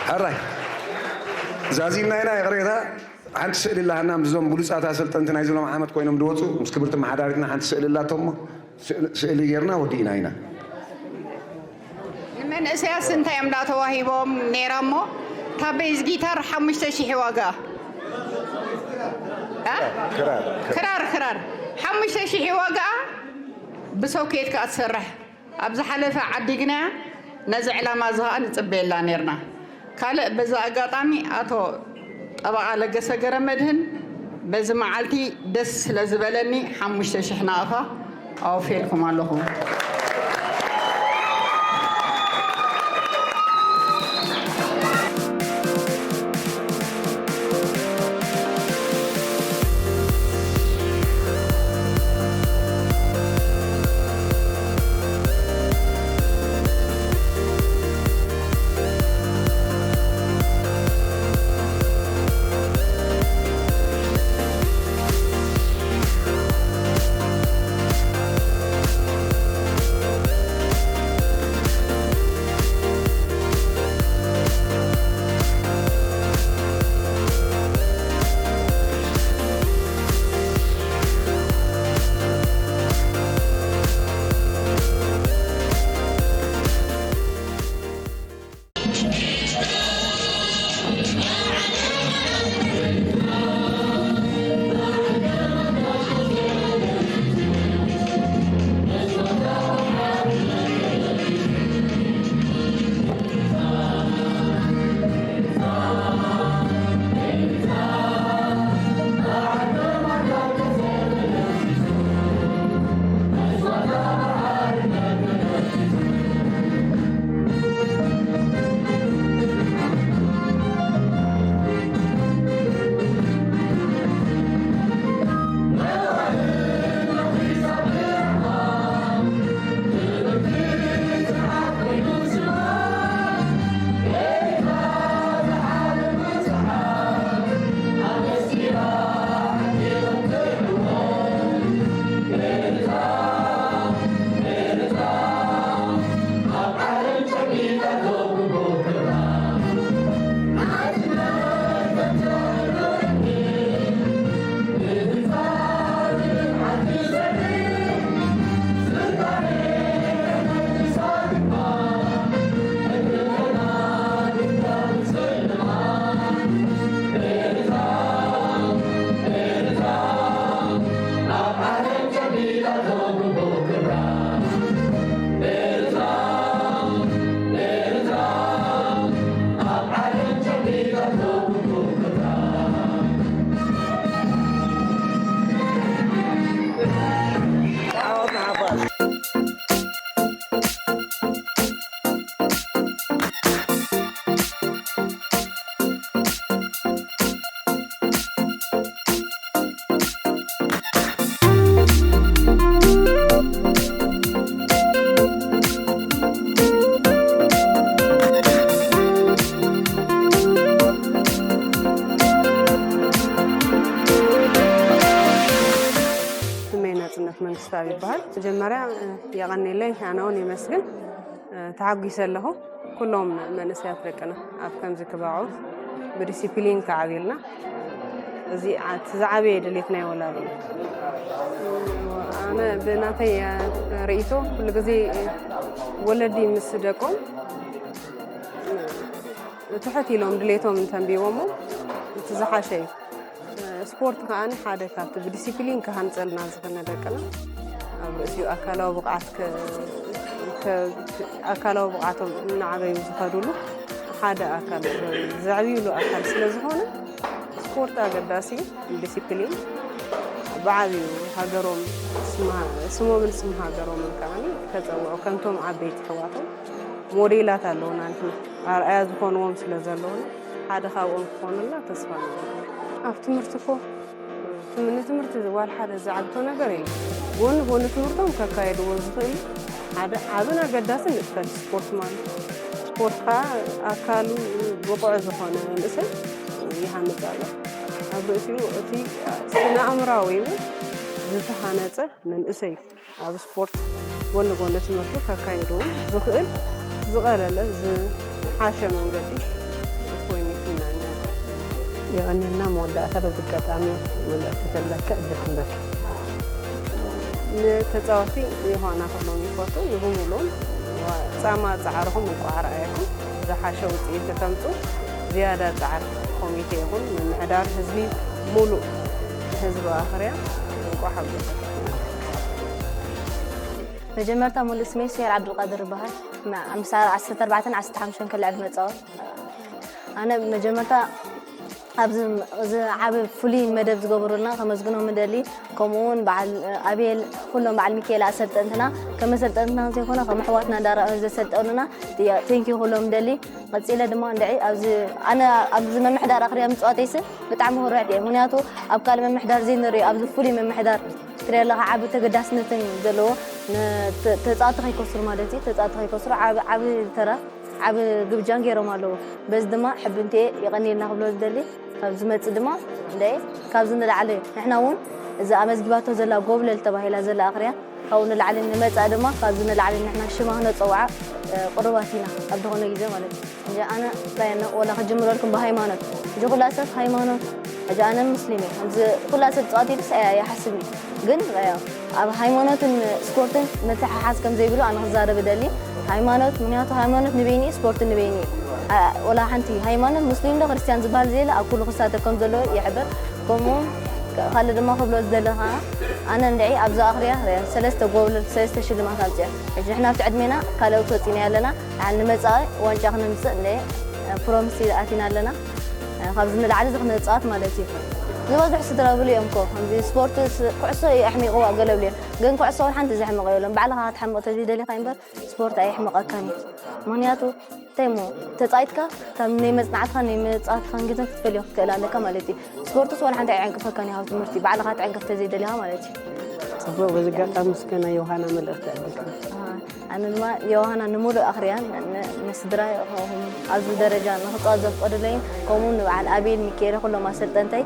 ሕራይ ዛዚምና ኢና፣ ይቕሬታ። ሓንቲ ስእሊ ኣላሃና ምስዞም ብሉፃት ኣሰልጠንቲ ናይ ዝሎም ዓመት ኮይኖም ዝወፁ ምስ ክብርቲ መሓዳሪትና ሓንቲ ስእሊ ኣላቶ እሞ ስእሊ ጌርና ወዲእና ኢና። ንመንእሰያስ እንታይ እዮም እንዳተዋሂቦም ነይራ እሞ እታ ቤዝ ጊታር ሓሙሽተ ሽሕ ዋጋ እ? ክራር ክራር ክራር ሓሙሽተ ሽሕ ዋጋ ብሶኬት ከኣ ትሰርሕ ኣብ ዝሓለፈ ዓዲግናያ ነዚ ዕላማ እዚ ከኣ ንጽበየላ ነርና። ካልእ በዚ ኣጋጣሚ ኣቶ ጠበቓ ለገሰ ገረመድህን በዚ መዓልቲ ደስ ስለ ዝበለኒ ሓሙሽተ ሽሕ ናቕፋ ኣወፍየልኩም ኣለኹ። መጀመርያ የቐኔለይ ኣነ እውን የመስግን። ተሓጒሰ ኣለኹ። ኩሎም መንእሰያት ደቅና ኣብ ከምዚ ክበቕዑ ብዲሲፕሊን ክዓብዩልና እዚ ዝዓበየ ድሌት ናይ ወላዲ እዩ። ኣነ ብናተይ ርእይቶ ኩሉ ግዜ ወለዲ ምስ ደቆም ትሕት ኢሎም ድሌቶም እንተንቢቦሞ እቲ ዝሓሸ እዩ። ስፖርት ከኣ ሓደ ካብቲ ብዲሲፕሊን ክሃንጸልና ዝኽእል ደቅና ኣብ ርእሲኡ ኣካላዊ ብቕዓት ኣካላዊ ብቕዓቶም እናዓበዩ ዝኸዱሉ ሓደ ኣካል ዘዕብዩሉ ኣካል ስለ ዝኾነ ስፖርት ኣገዳሲ ዲሲፕሊን ብዓብዩ ሃገሮም ስሞምን ስም ሃገሮምን ከዓኒ ከፀውዑ ከምቶም ዓበይቲ ኣሕዋቶም ሞዴላት ኣለውና ንሕና ኣርኣያ ዝኾንዎም ስለ ዘለውና ሓደ ካብኦም ክኾኑልና ተስፋ ንገብር። ኣብ ትምህርቲ እኮ ትም- ንትምህርቲ ዋላ ሓደ ዝዓግቶ ነገር የለን። ጎኒ ጎኒ ትምህርቶም ከካየድዎ ዝኽእሉ ሓደ ዓብን ኣገዳስን ንጥፈት ስፖርት ማለት እዩ። ስፖርት ከዓ ኣካሉ ብቑዕ ዝኾነ መንእሰይ ይሃንፅ ኣሎ። ኣብ ርእሲኡ እቲ ስነ ኣእምራዊ እውን ዝተሃነፀ መንእሰይ ኣብ ስፖርት ጎኒ ጎኒ ትምህርቱ ከካይዱ ዝኽእል ዝቐለለ ዝሓሸ መንገዲ ኮይኑ ይፍናን። የቐንየልና መወዳእታ በዚ ኣጋጣሚ መልእኽቲ ዘለካ ዕድል ክንበካ። ንተፃወቲ ዮሃና ክብሎም ይፈቱ። ንብሙሉኡም ፃማ ፃዕርኹም እንቋዕ ረኣየኩም። ዝሓሸ ውፅኢት ክተምፁ ዝያዳ ፃዕሪ ኮሚቴ ይኹን ምምሕዳር ህዝቢ ሙሉእ ህዝቢ ኣኽርያ እንቋዕ ሓጎሰኩም። መጀመርታ ሙሉእ ስመይ ሱሄል ዓብዱልቃድር ይበሃል። ምስ ዓሰርተ ኣርባዕተን ዓሰርተ ሓሙሽተን ክልዕል መፃወት ኣነ መጀመርታ ኣብዚ እዚ ዓቢ ፍሉይ መደብ ዝገበሩልና ከመስግኖም እደሊ። ከምኡ እውን በዓል ኣቤል ኩሎም በዓል ሚካኤል ኣሰልጠንትና ከም ኣሰልጠንትና ዘይኮነ ከም ኣሕዋትና እንዳረኣዩ ዘሰልጠኑና ቴንኪ ኩሎም እደሊ። ቀጺለ ድማ እንድዒ ኣብዚ ኣነ ኣብዚ መምሕዳር ኣኽርያ ምፅዋተይሲ ብጣዕሚ ኩርዕት እየ። ምክንያቱ ኣብ ካልእ መምሕዳር ዘይንሪኦ ኣብዚ ፍሉይ መምሕዳር ትሪኦ ኣለኻ ዓቢ ተገዳስነትን ዘለዎ ተፃወቲ ከይከስሩ ማለት እዩ ተፃወቲ ከይከስሩ ዓቢ ተራ ዓቢ ግብጃን ገይሮም ኣለዉ። በዚ ድማ ሕብንትኤ የቐንየልና ክብሎ ዝደሊ ካብ ዝመጽእ ድማ እንደ ካብዚ ንላዕሊ ንሕና እውን እዚ ኣመዝጊባቶ ዘላ ጎብለል ተባሂላ ዘላ ኣኽርያ ካብኡ ንላዕሊ ንመጻእ ድማ ካብዚ ንላዕሊ ንሕና ሽማ ክነጸውዓ ቅሩባት ኢና ኣብ ዝኾነ ግዜ ማለት እዩ። ሕጂ ኣነ ራየና ወላ ክጅምረልኩም ብሃይማኖት ሕጂ ኩላ ሰብ ሃይማኖት ሕጂ ኣነ ሙስሊም እየ ከምዚ ኩላ ሰብ ጸዋት ኢልስ ይሓስብ እዩ ግን ኣብ ሃይማኖትን ስፖርትን ምትሕሓዝ ከም ዘይብሉ ኣነ ክዛረብ እደሊ። ሃይማኖት ምክንያቱ ሃይማኖት ንበይኒ ስፖርት ንበይኒ ወላ ሓንቲ ሃይማኖት ሙስሊም ዶ ክርስትያን ዝበሃል ዘየለ ኣብ ኩሉ ክሳተፍ ከም ዘለዎ ይሕብር። ከምኡ ካልእ ድማ ክብሎ ዝደለ ከዓ ኣነ እንድዒ ኣብዛ ኣኽርያ ሰለስተ ጎብለል ሰለስተ ሽልማት ኣምፅኦ። ሕጂ ንሕና ኣብቲ ዕድሜና ካልኦት ወፂና ኣለና ንመፃኢ ዋንጫ ክነምፅእ እንደ ፕሮሚስ ኣቲና ኣለና። ካብዚ ንላዕሊ እዚ ክነፃወት ማለት እዩ። ዝበዝሑ ስድራ ብሉ እዮም ኮ ከምዚ ስፖርት ኩዕሶ እዩ ኣሕሚቕዋ ገለ ብሉ እዮም ግን ኩዕሶ እውን ሓንቲ ዘሕምቕ የብሎም ባዕልኻ ክትሓምቕ ተዘይደሊኻ እምበር ስፖርት ኣየሕምቐካን እዩ። ምክንያቱ እንታይ እሞ ተፃይትካ ካብ ናይ መፅናዕትካ ናይ መፃወትካን ግዜ ክትፈልዮ ክትክእል ኣለካ ማለት እዩ። ስፖርትስ ዋላ ሓንቲ ኣይዕንቅፈካን እዩ ካብ ትምህርቲ ባዕልኻ ትዕንቅፍ ተዘይደሊኻ ማለት እዩ። ፅቡቅ በዚ ኣጋጣሚ እስከ ናይ ዮሃና መልእኽቲ ዕድልካ ኣነ ድማ ዮሃና ንምሉእ ኣኽርያን ንስድራ ኣብዚ ደረጃ ንክፃወት ዘፍቀዱለይን ከምኡ ንበዓል ኣቤል ሚካኤል ኩሎም ኣሰልጠንተይ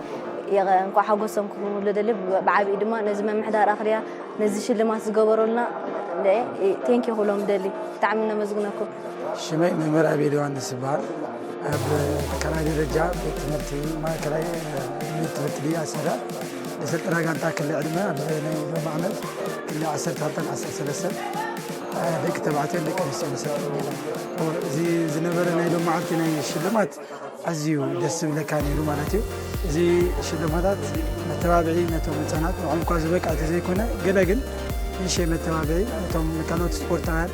እንኳ ሓጎሶም ክብሉ ደሊ ብዓብኡ ድማ ነዚ መምሕዳር ኣኽርያ ነዚ ሽልማት ዝገበሩልና ቴንኪ ክብሎም ደሊ ብጣዕሚ ነመስግነኩም። ሽመይ መምህር ኣቤል ዮሃንስ ይበሃል። ኣብ ካልኣይ ደረጃ ቤት ትምህርቲ ማእከላይ ቤት ትምህርቲ ድያ ሰራ ንስልጠና ጋንታ ክሊ ዕድመ ኣብዚ ናይ ሎም ዓመት ክሊ ዓሰርተ ክልተን ዓሰርተ ሰለስተን ደቂ ተባዕትዮን ደቂ ኣንስትዮን ንሰልጥን ነይርና። እዚ ዝነበረ ናይ ሎም መዓልቲ ናይ ሽልማት ኣዝዩ ደስ ዝብለካ ነይሩ ማለት እዩ። እዚ ሽልማታት መተባብዒ ነቶም ህፃናት ንዕኦም እኳ ዝበቅዐ ተዘይኮነ ገለ ግን ንእሽተይ መተባብዒ ነቶም ካልኦት ስፖርታውያን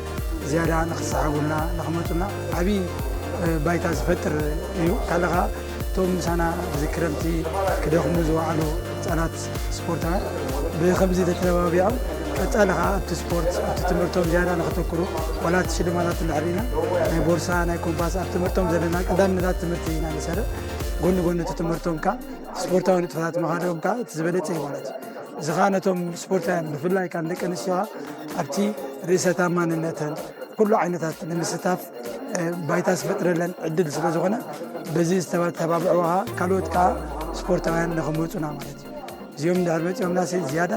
ዝያዳ ንክሰሓቡልና ንክመፁና ዓብዪ ባይታ ዝፈጥር እዩ። ካልእ ከዓ እቶም ምሳና እዚ ክረምቲ ክደኽሙ ዝወዓሉ ህፃናት ስፖርታውያን ብከምዚ ተተባቢዖም ቀፃሊ ከዓ ኣብቲ ስፖርት ኣብቲ ትምህርቶም ዝያዳ ንክተኩሩ ዋላ እቲ ሽልማታት እንድሕር ርኢና ናይ ቦርሳ ናይ ኮምፓስ ኣብ ትምህርቶም ዘለና ቀዳምነታት ትምህርቲ ኢና ንሰርዕ ጎኒ ጎኒ እቲ ትምህርቶም ከዓ ስፖርታዊ ንጥፈታት ምኻዶም ከዓ እቲ ዝበለፀ እዩ ማለት እዩ። እዚ ከዓ ነቶም ስፖርታውያን ብፍላይ ከዓ ንደቂ ኣንስትዮ ኣብቲ ርእሰ ታማንነተን ኩሉ ዓይነታት ንምስታፍ ባይታ ዝፈጥረለን ዕድል ስለ ዝኾነ በዚ ዝተባብዕዋ ካልኦት ከዓ ስፖርታውያን ንኽመፁና ማለት እዩ። እዚኦም እንድሕር መፂኦምና ሲ ዝያዳ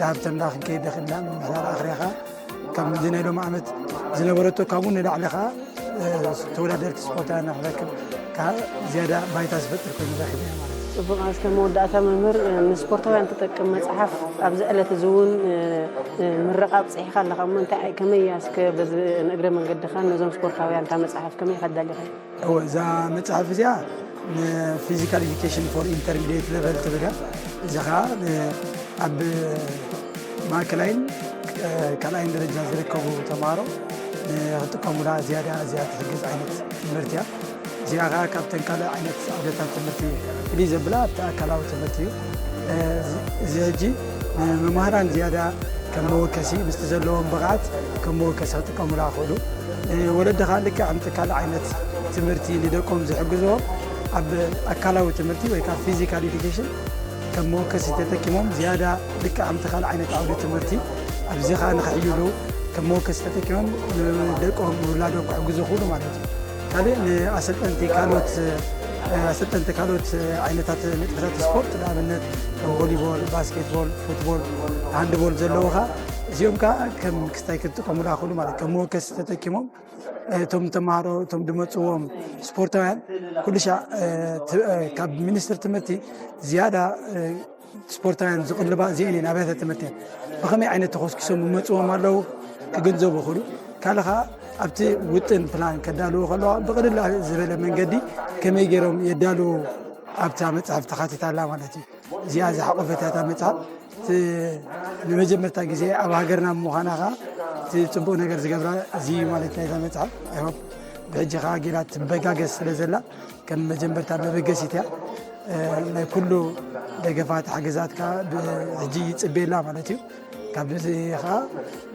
ሃብተምና ክንከይድ ደኽልና ምምሕዳር ኣኽሪኻ ካብ ምዚ ናይ ሎም ዓመት ዝነበረቶ ካብኡ ንላዕሊ ኸዓ ተወዳደርቲ ስፖርታውያን ንክረክብ ዝያዳ ባይታ ዝፈጥር ኮይኑ ረኪበ ማለት እዩ። ጽቡቕ። እስከ መወዳእታ መምህር፣ ንስፖርታውያን ትጠቅም መጽሓፍ ኣብዚ ዕለት እዚ እውን ምረቓ ኣብጽሒኻ ኣለኻ እሞ እንታይ ከመይ እያ እስከ በዚ ንእግረ መንገድኻ ነዞም ስፖርታውያን እታ መጽሓፍ ከመይ ከዳሊኻ? እወ፣ እዛ መጽሓፍ እዚኣ ንፊዚካል ኤዱኬሽን ፎር ኢንተርሚዲየት ሌቨል ትብል እያ። እዚ ኸዓ ኣብ ማእከላይን ካልኣይን ደረጃ ዝርከቡ ተምሃሮ ንክጥቀሙላ ዝያዳ እዚኣ ትሕግዝ ዓይነት ትምህርቲ እያ። እዚኣ ኸዓ ካብተን ካልእ ዓይነት ዓውደታት ትምህርቲ ፍልይ ዘብላ ኣብቲ ኣካላዊ ትምህርቲ እዩ። እዚ ሕጂ ንመምህራን ዝያዳ ከም መወከሲ ምስቲ ዘለዎም ብቕዓት ከም መወከሲ ክጥቀሙላ ክኽእሉ፣ ወለዲ ኸዓ ልክዕ ከምቲ ካልእ ዓይነት ትምህርቲ ንደቆም ዝሕግዝዎም ኣብ ኣካላዊ ትምህርቲ ወይ ከዓ ፊዚካል ኤዱኬሽን ከም መወከሲ ተጠቂሞም ዝያዳ ልክዕ ከምቲ ካልእ ዓይነት ዓውዲ ትምህርቲ ኣብዚ ኸዓ ንክሕይሉ ከም መወከሲ ተጠቂሞም ንደቆም ንውላዶም ክሕግዙ ይኽእሉ ማለት እዩ። ካልእ ንኣሰልጠንቲ ካልኦት ኣሰልጠንቲ ካልኦት ዓይነታት ንጥፈታት ስፖርት ንኣብነት ከም ቮሊቦል፣ ባስኬትቦል፣ ፉትቦል፣ ሃንድቦል ዘለዉ ኸዓ እዚኦም ከዓ ከም ክስታይ ክጥቀሙላ ክኽእሉ ማለት ከም መወከሲ ተጠቂሞም እቶም ተምሃሮ እቶም ዝመፅዎም ስፖርታውያን ኩሉ ሻዕ ካብ ሚኒስትር ትምህርቲ ዝያዳ ስፖርታውያን ዝቕልባ እዚአን እየን ኣብያተ ትምህርቲ እየን። ብኸመይ ዓይነት ተኾስኪሶም ይመፅዎም ኣለዉ ክግንዘቡ ይኽእሉ። ካልእ ኸዓ ኣብቲ ውጥን ፕላን ከዳልዉ ከለዋ ብቕልል ዝበለ መንገዲ ከመይ ገይሮም የዳልዉ ኣብታ መፅሓፍ ተኻቲታ ኣላ ማለት እዩ። እዚኣ ዝሓቆፈት እያ እታ መፅሓፍ። እቲ ንመጀመርታ ግዜ ኣብ ሃገርና ምዃና ኸዓ እቲ ፅቡቕ ነገር ዝገብራ እዚ እዩ ማለት ናይ እዛ መፅሓፍ። ኣይሆፕ ብሕጂ ኸዓ ጌና ትበጋገስ ስለ ዘላ ከም መጀመርታ መበገሲት እያ። ናይ ኩሉ ደገፋት ሓገዛት ከዓ ብሕጂ ይፅበየላ ማለት እዩ። ካብዚ ኸዓ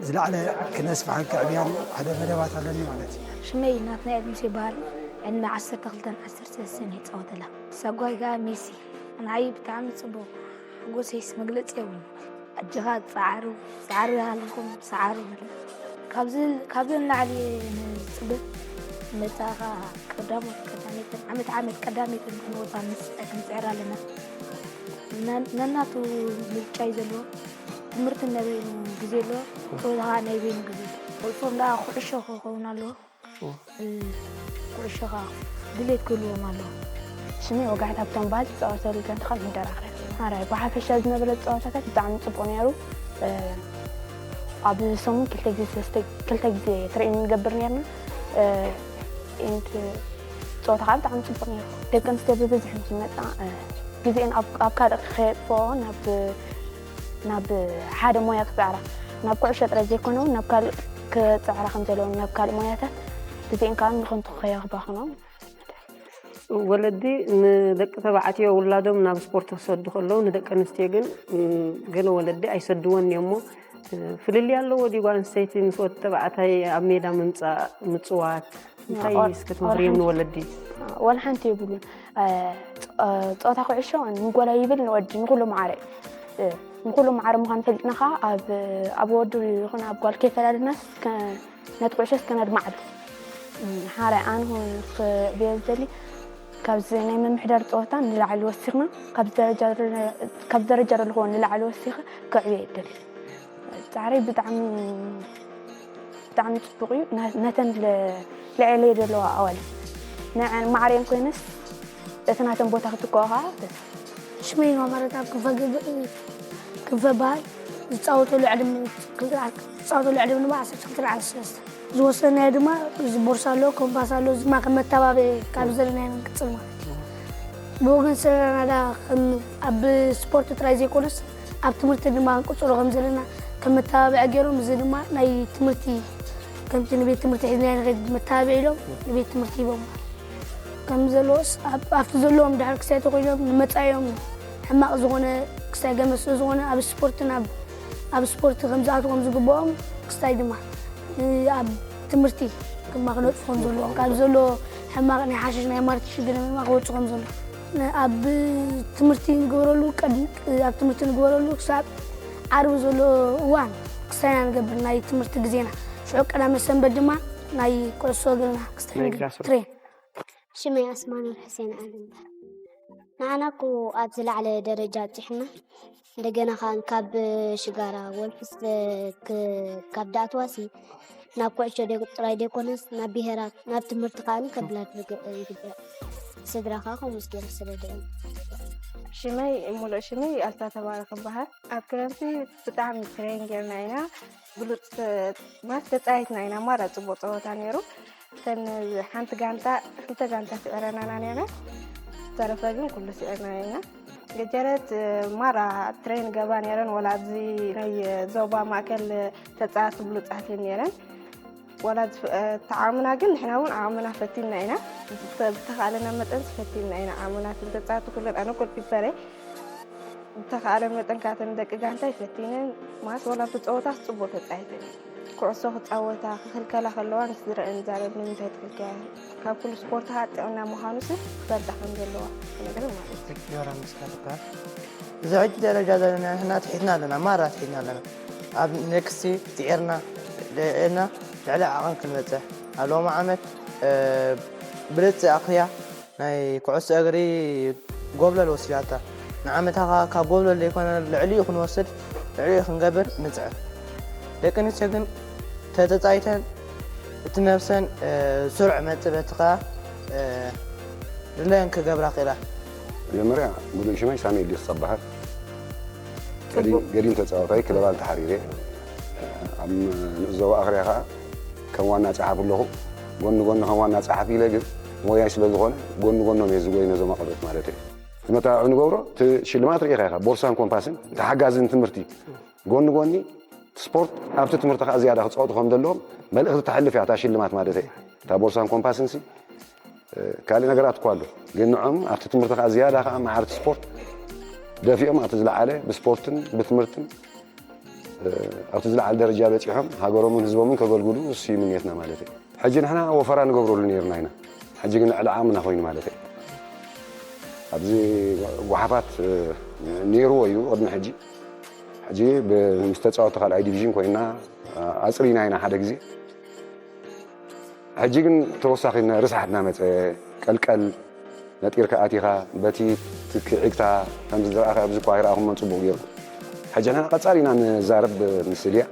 ዝለዓለ ክነስፍሓን ከዕብያን ሓደ መደባት ኣለኒ ማለት እዩ። ሽመይ ናትናኤል ሙሴ ይበሃል። ዕድመ ዓሰርተ ክልተን ዓሰርተ ሰለስተን እየ ዝፃወተላ። ሰጓይ ከዓ ሜሲ። ንዓይ ብጣዕሚ ፅቡቕ። ሓጎሰይስ መግለፂ የብሉን። ኣጆኻ ፃዓሩ፣ ፃዓሩ ይሃልኹም፣ ሰዓሩ በሉ። ካብዚ፣ ካብዚ ንላዕሊ ንፅበ። መፃኻ ቀዳሞት ቀዳሜትን፣ ዓመት ዓመት ቀዳሜትን ክንወፃ ንስ-፣ ክንፅዕር ኣለና። ነ-፣ ነናቱ ምርጫ እዩ ዘለዎ። ትምህርቲ ናይ በይኑ ግዜ ኣለዎ፣ ፀወታ ከዓ ናይ በይኑ ግዜ ኣለዎ። ቁልፎም ደኣ ኩዕሾ ክኸውን ኣለዎ። እ፣ ኩዕሾ ከዓ ድሌት ክህልዎም ኣለዎ። ሽመይ ወጋሕት ሃብቶም በሃል። ዝፃወተሉ ጋንታ ከዓ ምሕደር ኣኽርያ። ሓራይ ብሓፈሻ ዝነበረ ፀወታታት ብጣዕሚ ፅቡቕ ነይሩ። እ፣ ኣብ ሰሙን ክልተ ግዜ፣ ሰለስተ፣ ክልተ ግዜ ትሬኒንግ ንገብር ነርና። እ፣ ኢንት ፀወታ ከዓ ብጣዕሚ ፅቡቕ ነይሩ። ደቂ ኣንስትዮ ብብዝሒ ምስ ዝመፃ፣ እ፣ ግዜአን ኣብ፣ ኣብ ካልእ ከየጥፍኦ ናብ፣ ናብ ሓደ ሞያ ክፅዕራ፣ ናብ ኩዕሾ ጥራይ ዘይኮነ እውን ናብ ካልእ ክፅዕራ ከም ዘለዎን ናብ ካልእ ሞያታት ግዜአን ከዓ ንኸንቱ ከየባኽኖ። ወለዲ ንደቂ ተባዕትዮ ውላዶም ናብ ስፖርት ክሰዱ ከለዉ ንደቂ ኣንስትዮ ግን፣ ም፣ ገለ ወለዲ ኣይሰድዎን እዮም እሞ፣ እ፣ ፍልልይ ኣለዎ ድዩ ጓል ኣንስተይቲ ምስ ወዲ ተባዕታይ ኣብ ሜዳ ምምፃእ ምፅዋት? እንታይ ወላ እስኪ ትመኽርዮም ሓንቲ። ንወለዲ? ወላ ሓንቲ የብሉን። እ፣ ጸ-፣ እ፣ ጸወታ ኩዕሾ ንጎላ ይብል ንወዲ ንኹሉ ማዕረ እዩ። እ፣ ንኹሉ ማዕረ ምዃኑ ፈሊጥና ኸዓ ኣብ፣ ኣብ ወዲ ይኹን ኣብ ጓል ከይፈላልናስ ከ-፣ ነቲ ኩዕሾ እስከ ነድማዕሉ። እም፣ ሓራይ ኣነ ክዕብዮ ዝደሊ ካብዚ ናይ ምምሕዳር ጸወታ ንላዕሊ ወሲኽና፣ ካብዚ ደረጃ፣ ካብዚ ደረጃ ዘለኽዎ ንላዕሊ ወሲኸ ክዕብዮ ይደሊ። ጻዕረይ ብጣዕሚ፣ ብጣዕሚ ጽቡቕ እዩ። ነ-፣ ነተን ለ-፣ ልዕለይ ዘለዋ ኣዋልድ ንዐን ማዕረን ኮይነስ እቲ ናተን ቦታ ክትከኦ ኸዓ ደስ። ሽመይ ማማረታ ክንፈ ግብ-፣ ክንፈ በሃል። ዝጻወተሉ ዕድመ፣ ዝጻወተሉ ዕድመ ድማ ዓሰርተ ክልተ ዓሰርተ ሰለስተ። ዝወሰናዮ ድማ እዚ ቦርሳ ኣሎ፣ ኮምፓስ ኣሎ፣ እዚ ድማ ከም መተባብዒ ካብ ዘለናዮ ንቅጽል ማለት እዩ። ብወገን ስድራና ደኣ ከም ኣብ ስፖርት ጥራይ ዘይኮነስ ኣብ ትምህርቲ ድማ ክንቅጽሎ ከም ዘለና ከም መተባብዒ ገይሮም፣ እዚ ድማ ናይ ትምህርቲ ከምቲ ንቤት ትምህርቲ ሒዝናዮ ንኸይድ መተባብዒ ኢሎም ንቤት ትምህርቲ ሂቦም። ከም ዘለዎስ ኣብ-፣ ኣብቲ ዘለዎም ድሓር ክሳይ ተኾይኖም ንመጻኢኦም ሕማቕ ዝኾነ ክሳይ ገመት ስለ ዝኾነ ኣብ ስፖርትን ኣብ፣ ኣብ ስፖርት ከም ዝኣትዉ ከም ዝግብኦም ክስታይ ድማ እ፣ ኣብ ትምህርቲ ድማ ክነጥፉ ከም ዘለዎም ካብ ዘሎ ሕማቕ ናይ ሓሽሽ ናይ ማርቲ ሽግር ድማ ክወጹ ከም ዘሎ ን-፣ ኣብ ትምህርቲ ንግበረሉ ቀድ-፣ ኣብ ትምህርቲ ንግበረሉ ክሳብ ዓርቢ ዘሎ እዋን ክስታይና ንገብር ናይ ትምህርቲ ግዜና። ሽዑ ቀዳመ ሰንበት ድማ ናይ ኩዕሶ እግርና ክስታይ ናይ ንገብር። እግራ ስፖርት። ትሬን። ሽመይ ኣስማኖር ሕሴን ኣለም ይበሃል። ንዓና እኮ ኣብ ዝለዓለ ደረጃ ኣብጺሑና። እንደገና ከዓ ካብ ሽጋራ ወልፍስ ካብ ዳኣትዋሲ ናብ ኩዕሾ ጥራይ ዘይኮነስ ናብ ብሄራት ናብ ትምህርቲ ከዓ ከብላ ይግባእ። ስድራ ከዓ ከምኡ ገይሩ ስለ ደአ ሽመይ ሙሉእ ሽመይ ኣልታ ተባረክ ይበሃል። ኣብ ክረምቲ ብጣዕሚ ትሬን ጌርና ኢና። ብሉፅ ማለት ተፃይትና ኢና። ማራ ፅቡቅ ፀወታ ነይሩ። ተን ሓንቲ ጋንታ ክልተ ጋንታ ስዕረናና ነና። ዝተረፈ ግን ኩሉ ስዕርና ኢና። ገጀረት ማራ ትሬን ገባ ነይረን ወላ ኣብዚ ናይ ዞባ ማእከል ተፃወቲ ብሉፃት እየን ነይረን። ዋላ ተዓምና ግን ንሕና እውን ዓምና ፈቲና ኢና። ብተኻእለና መጠን ፈቲና ኢና ዓምና ተፃወቲ ኩለን ኣነ ኮልፒተረ ብተኻእለ መጠን ካተን ደቂ ጋንታይ ፈቲነን ማስ ዋላ ብፀወታስ ፅቡቅ ተፃይተን ኩዕሶ ክፃወታ ክኽልከላ ከለዋ ምስ ዝረአ ንዛረብ ንምንታይ ትኽልከያ ካብ ኩሉ ስፖርት ከዓ ጥዕና ምዃኑ ስ ክፈልጣ ከም ዘለዋ ነገር ማለት እዩ። ዮራ መስካ ትበሃል። እዚ ሕጂ ደረጃ ዘለና ንሕና ትሒትና ኣለና፣ ማራ ትሒትና ኣለና። ኣብ ኔክስቲ ትዒርና ደኤና ልዕሊ ዓቐን ክንበፅሕ ኣብ ሎሚ ዓመት ብልፂ ኣኽርያ ናይ ኩዕሶ እግሪ ጎብለል ወሲዳታ። ንዓመታ ከዓ ካብ ጎብለል ዘይኮነ ልዕሊኡ ክንወስድ ልዕሊኡ ክንገብር ንፅዕር። ደቂ ኣንስትዮ ግን ተተፃይተን እቲ ነብሰን ስሩዕ መጥበቲ ከዓ ድለየን ክገብራ ክእላ። መጀመርያ ሙሉእ ሽመይ ሳሜል ዲስ ጸባሃል ገዲም ተጻወታይ ክለባል ተሓሪረ ኣብ ንእዘቡ ኣኽርያ ከዓ ከም ዋና ጸሓፊ ኣለኹ። ጎኒ ጎኒ ከም ዋና ጸሓፊ ኢለ ግን ሞያይ ስለ ዝኾነ ጎኒ ጎኖም እየ ዝጎይ ነዞም ኣቐበት ማለት እዩ። ዝመተባብዒ ንገብሮ እቲ ሽልማት ርኢኻ ኢኻ ቦርሳን ኮምፓስን እቲ ሓጋዚ ንትምህርቲ ጎኒ ጎኒ ስፖርት ኣብቲ ትምህርቲ ከዓ ዝያዳ ክፃወቱ ከም ዘለዎም መልእኽቲ ተሕልፍ እያ እታ ሽልማት ማለት እየ እታ ቦርሳን ኮምፓስን ሲ ካልእ ነገራት እኳ ኣሎ ግን ንዖም ኣብቲ ትምህርቲ ከዓ ዝያዳ ከዓ መዓርቲ ስፖርት ደፊኦም ኣብቲ ዝለዓለ ብስፖርትን ብትምህርትን ኣብቲ ዝለዓለ ደረጃ በፂሖም ሃገሮምን ህዝቦምን ከገልግሉ እሱ ይምንየትና ማለት እዩ ሕጂ ንሕና ወፈራ ንገብረሉ ነይርና ኢና ሕጂ ግን ልዕሊ ዓቕምና ኮይኑ ማለት እዩ ኣብዚ ጓሓፋት ነይርዎ እዩ ቅድሚ ሕጂ ሕጂ ምስ ተፃወቲ ካልኣይ ዲቪዥን ኮይና ኣፅሪና ኢና ሓደ ግዜ ሕጂ ግን ተወሳኺ ርስሓት እናመፀ ቀልቀል ነጢርካ ኣቲኻ በቲ ትክዒግታ ከምዚ ዝረኣኸ ኣብዚ እኳ ኣይረኣኹሞን ፅቡቕ ገይሩ ሕጂ ንሕና ቀፃል ኢና ንዛረብ ምስ ልያ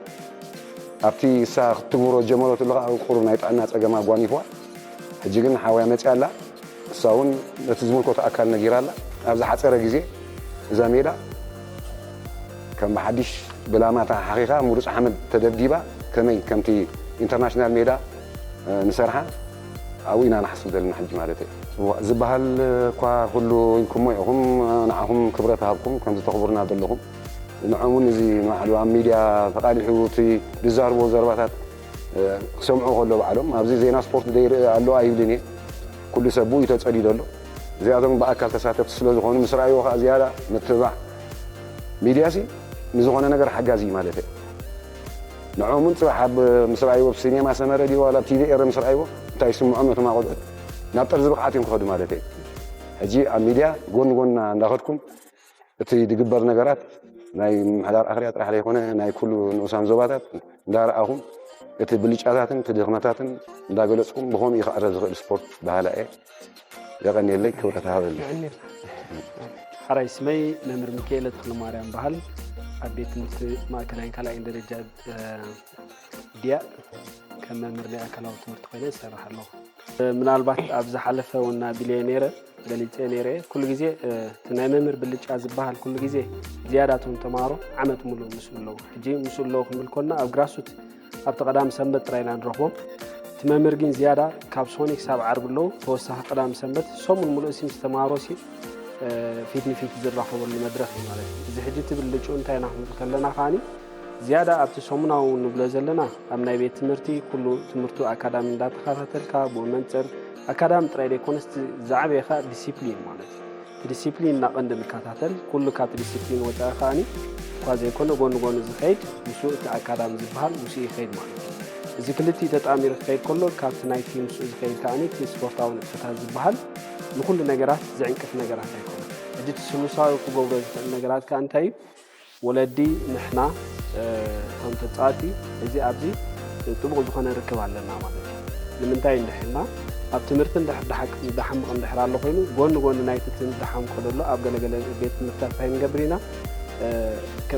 ኣብቲ እሳ ክትግብሮ ዝጀመረትሉ ከዓ ቁሩብ ናይ ጥዕና ፀገም ኣጓኒፍዋ ሕጂ ግን ሓውያ መፅያ ኣላ እሳ እውን ነቲ ዝምልከቶ ኣካል ነጊራ ኣላ ኣብ ዝሓፀረ ግዜ እዛ ሜዳ ከም ብሓድሽ ብላማ ተሓኺኻ ምሩፅ ሓመድ ተደብዲባ ከመይ ከምቲ ኢንተርናሽናል ሜዳ ንሰርሓ ኣብኡ ኢና ንሓስብ ዘለና ሕጂ ማለት እዩ ዝበሃል እኳ ኩሉ ኢልኩሞ ኢኹም ንዓኹም ክብረት ሃብኩም ከም ዝተኽብሩና ዘለኹም ንዖም እውን እዚ ንባዕሉ ኣብ ሚድያ ተቃሊሑ እቲ ዝዛርቦ ዘረባታት ክሰምዑ ከሎ ባዕሎም ኣብዚ ዜና ስፖርት ዘይርኢ ኣሎ ኣይብልን እየ ኩሉ ሰብ ብኡ ተፀዲዶ ኣሎ እዚኣቶም ብኣካል ተሳተፍቲ ስለ ዝኾኑ ምስ ረኣይዎ ከዓ ዝያዳ ምትብባዕ ሚድያ ሲ ንዝኾነ ነገር ሓጋዚ እዩ ማለት እዩ ንዖም እውን ፅባሕ ኣብ ምስ ረኣይዎ ኣብ ሲኔማ ሰመረ ድዩ ዋላ ኣብ ቲቪ ኤረ ምስ ረኣይዎ እንታይ ይስምዖም ነቶም ኣቆልዑት ናብ ጠርዚ ብቕዓት እዮም ክኸዱ ማለት እዩ ሕጂ ኣብ ሚድያ ጎን ጎና እንዳኸድኩም እቲ ዝግበር ነገራት ናይ ምምሕዳር ኣኽርያ ጥራሕ ዘይኮነ ናይ ኩሉ ንኡሳን ዞባታት እንዳረኣኹም እቲ ብልጫታትን እቲ ድኽመታትን እንዳገለፅኩም ብኸምኡ እዩ ክዕረ ዝኽእል ስፖርት በሃላ እየ የቐንየለይ ክብረት ሃበለይ ሕራይ ስመይ መምህር ሚካኤለ ተኽለማርያም በሃል ኣብ ቤት ትምህርቲ ማእከላይን ካልኣይን ደረጃ ድያ ከም መምህር ናይ ኣካላዊ ትምህርቲ ኮይነ ይሰርሕ ኣለኹ ምናልባት ኣብ ዝሓለፈ እውን ኣቢለየ ነይረ ገሊፀ ነይረ ኩሉ ግዜ እቲ ናይ መምህር ብልጫ ዝበሃል ኩሉ ግዜ ዝያዳ እቶም ተምሃሮ ዓመት ሙሉእ ምስኡ ኣለዉ ሕጂ ምስኡ ኣለዉ ክንብል ኮና ኣብ ግራሱት ኣብቲ ቀዳም ሰንበት ጥራይ ኢና ንረኽቦም እቲ መምህር ግን ዝያዳ ካብ ሶኒ ክሳብ ዓርቢ ኣለዉ ተወሳኺ ቀዳም ሰንበት ሰሙን ሙሉእ ሲ ምስ ተምሃሮ ሲ ፊት ንፊት ዝራኸበሉ መድረኽ እዩ ማለት እዩ እዚ ሕጂ እቲ ብልጭኡ እንታይ ኢና ክንብል ከለና ከዓኒ ዝያዳ ኣብቲ ሰሙናዊ ንብሎ ዘለና ኣብ ናይ ቤት ትምህርቲ ኩሉ ትምህርቱ ኣካዳሚ እንዳተኸታተልካ ብኡ መንፅር ኣካዳሚ ጥራይ ዘይኮነስ እቲ ዝዓበየ ከዓ ዲሲፕሊን ማለት እዩ እቲ ዲሲፕሊን እናቐንዲ ንከታተል ኩሉ ካብቲ ዲሲፕሊን ወፃኢ ከዓኒ እኳ ዘይኮነ ጎኒ ጎኒ ዝኸይድ ምስኡ እቲ ኣካዳሚ ዝበሃል ምስኡ ይኸይድ ማለት እዩ እዚ ክልቲኡ ተጣሚሩ ክኸይድ ከሎ ካብቲ ናይቲ ምስኡ ዝኸይድ ከዓኒ እቲ ስፖርታዊ ንጥፈታት ዝበሃል ንኩሉ ነገራት ዝዕንቅፍ ነገራት ኣይኮነን ሕጂ እቲ ስሉሳዊ ክገብሮ ዝኽእል ነገራት ከዓ እንታይ እዩ ወለዲ ንሕና እቶም ተፃወቲ እዚ ኣብዚ ጥቡቕ ዝኾነ ርክብ ኣለና ማለት እዩ ንምንታይ እንድሕና ኣብ ትምህርቲ እንድሕር ደሓቂ ዝደሓምቕ እንድሕር ኣሎ ኮይኑ ጎኒ ጎኒ ናይቲ ትምህርቲ ደሓምቆ ዘሎ ኣብ ገለገለ ቤት ትምህርትታት እንታይ ንገብር ኢና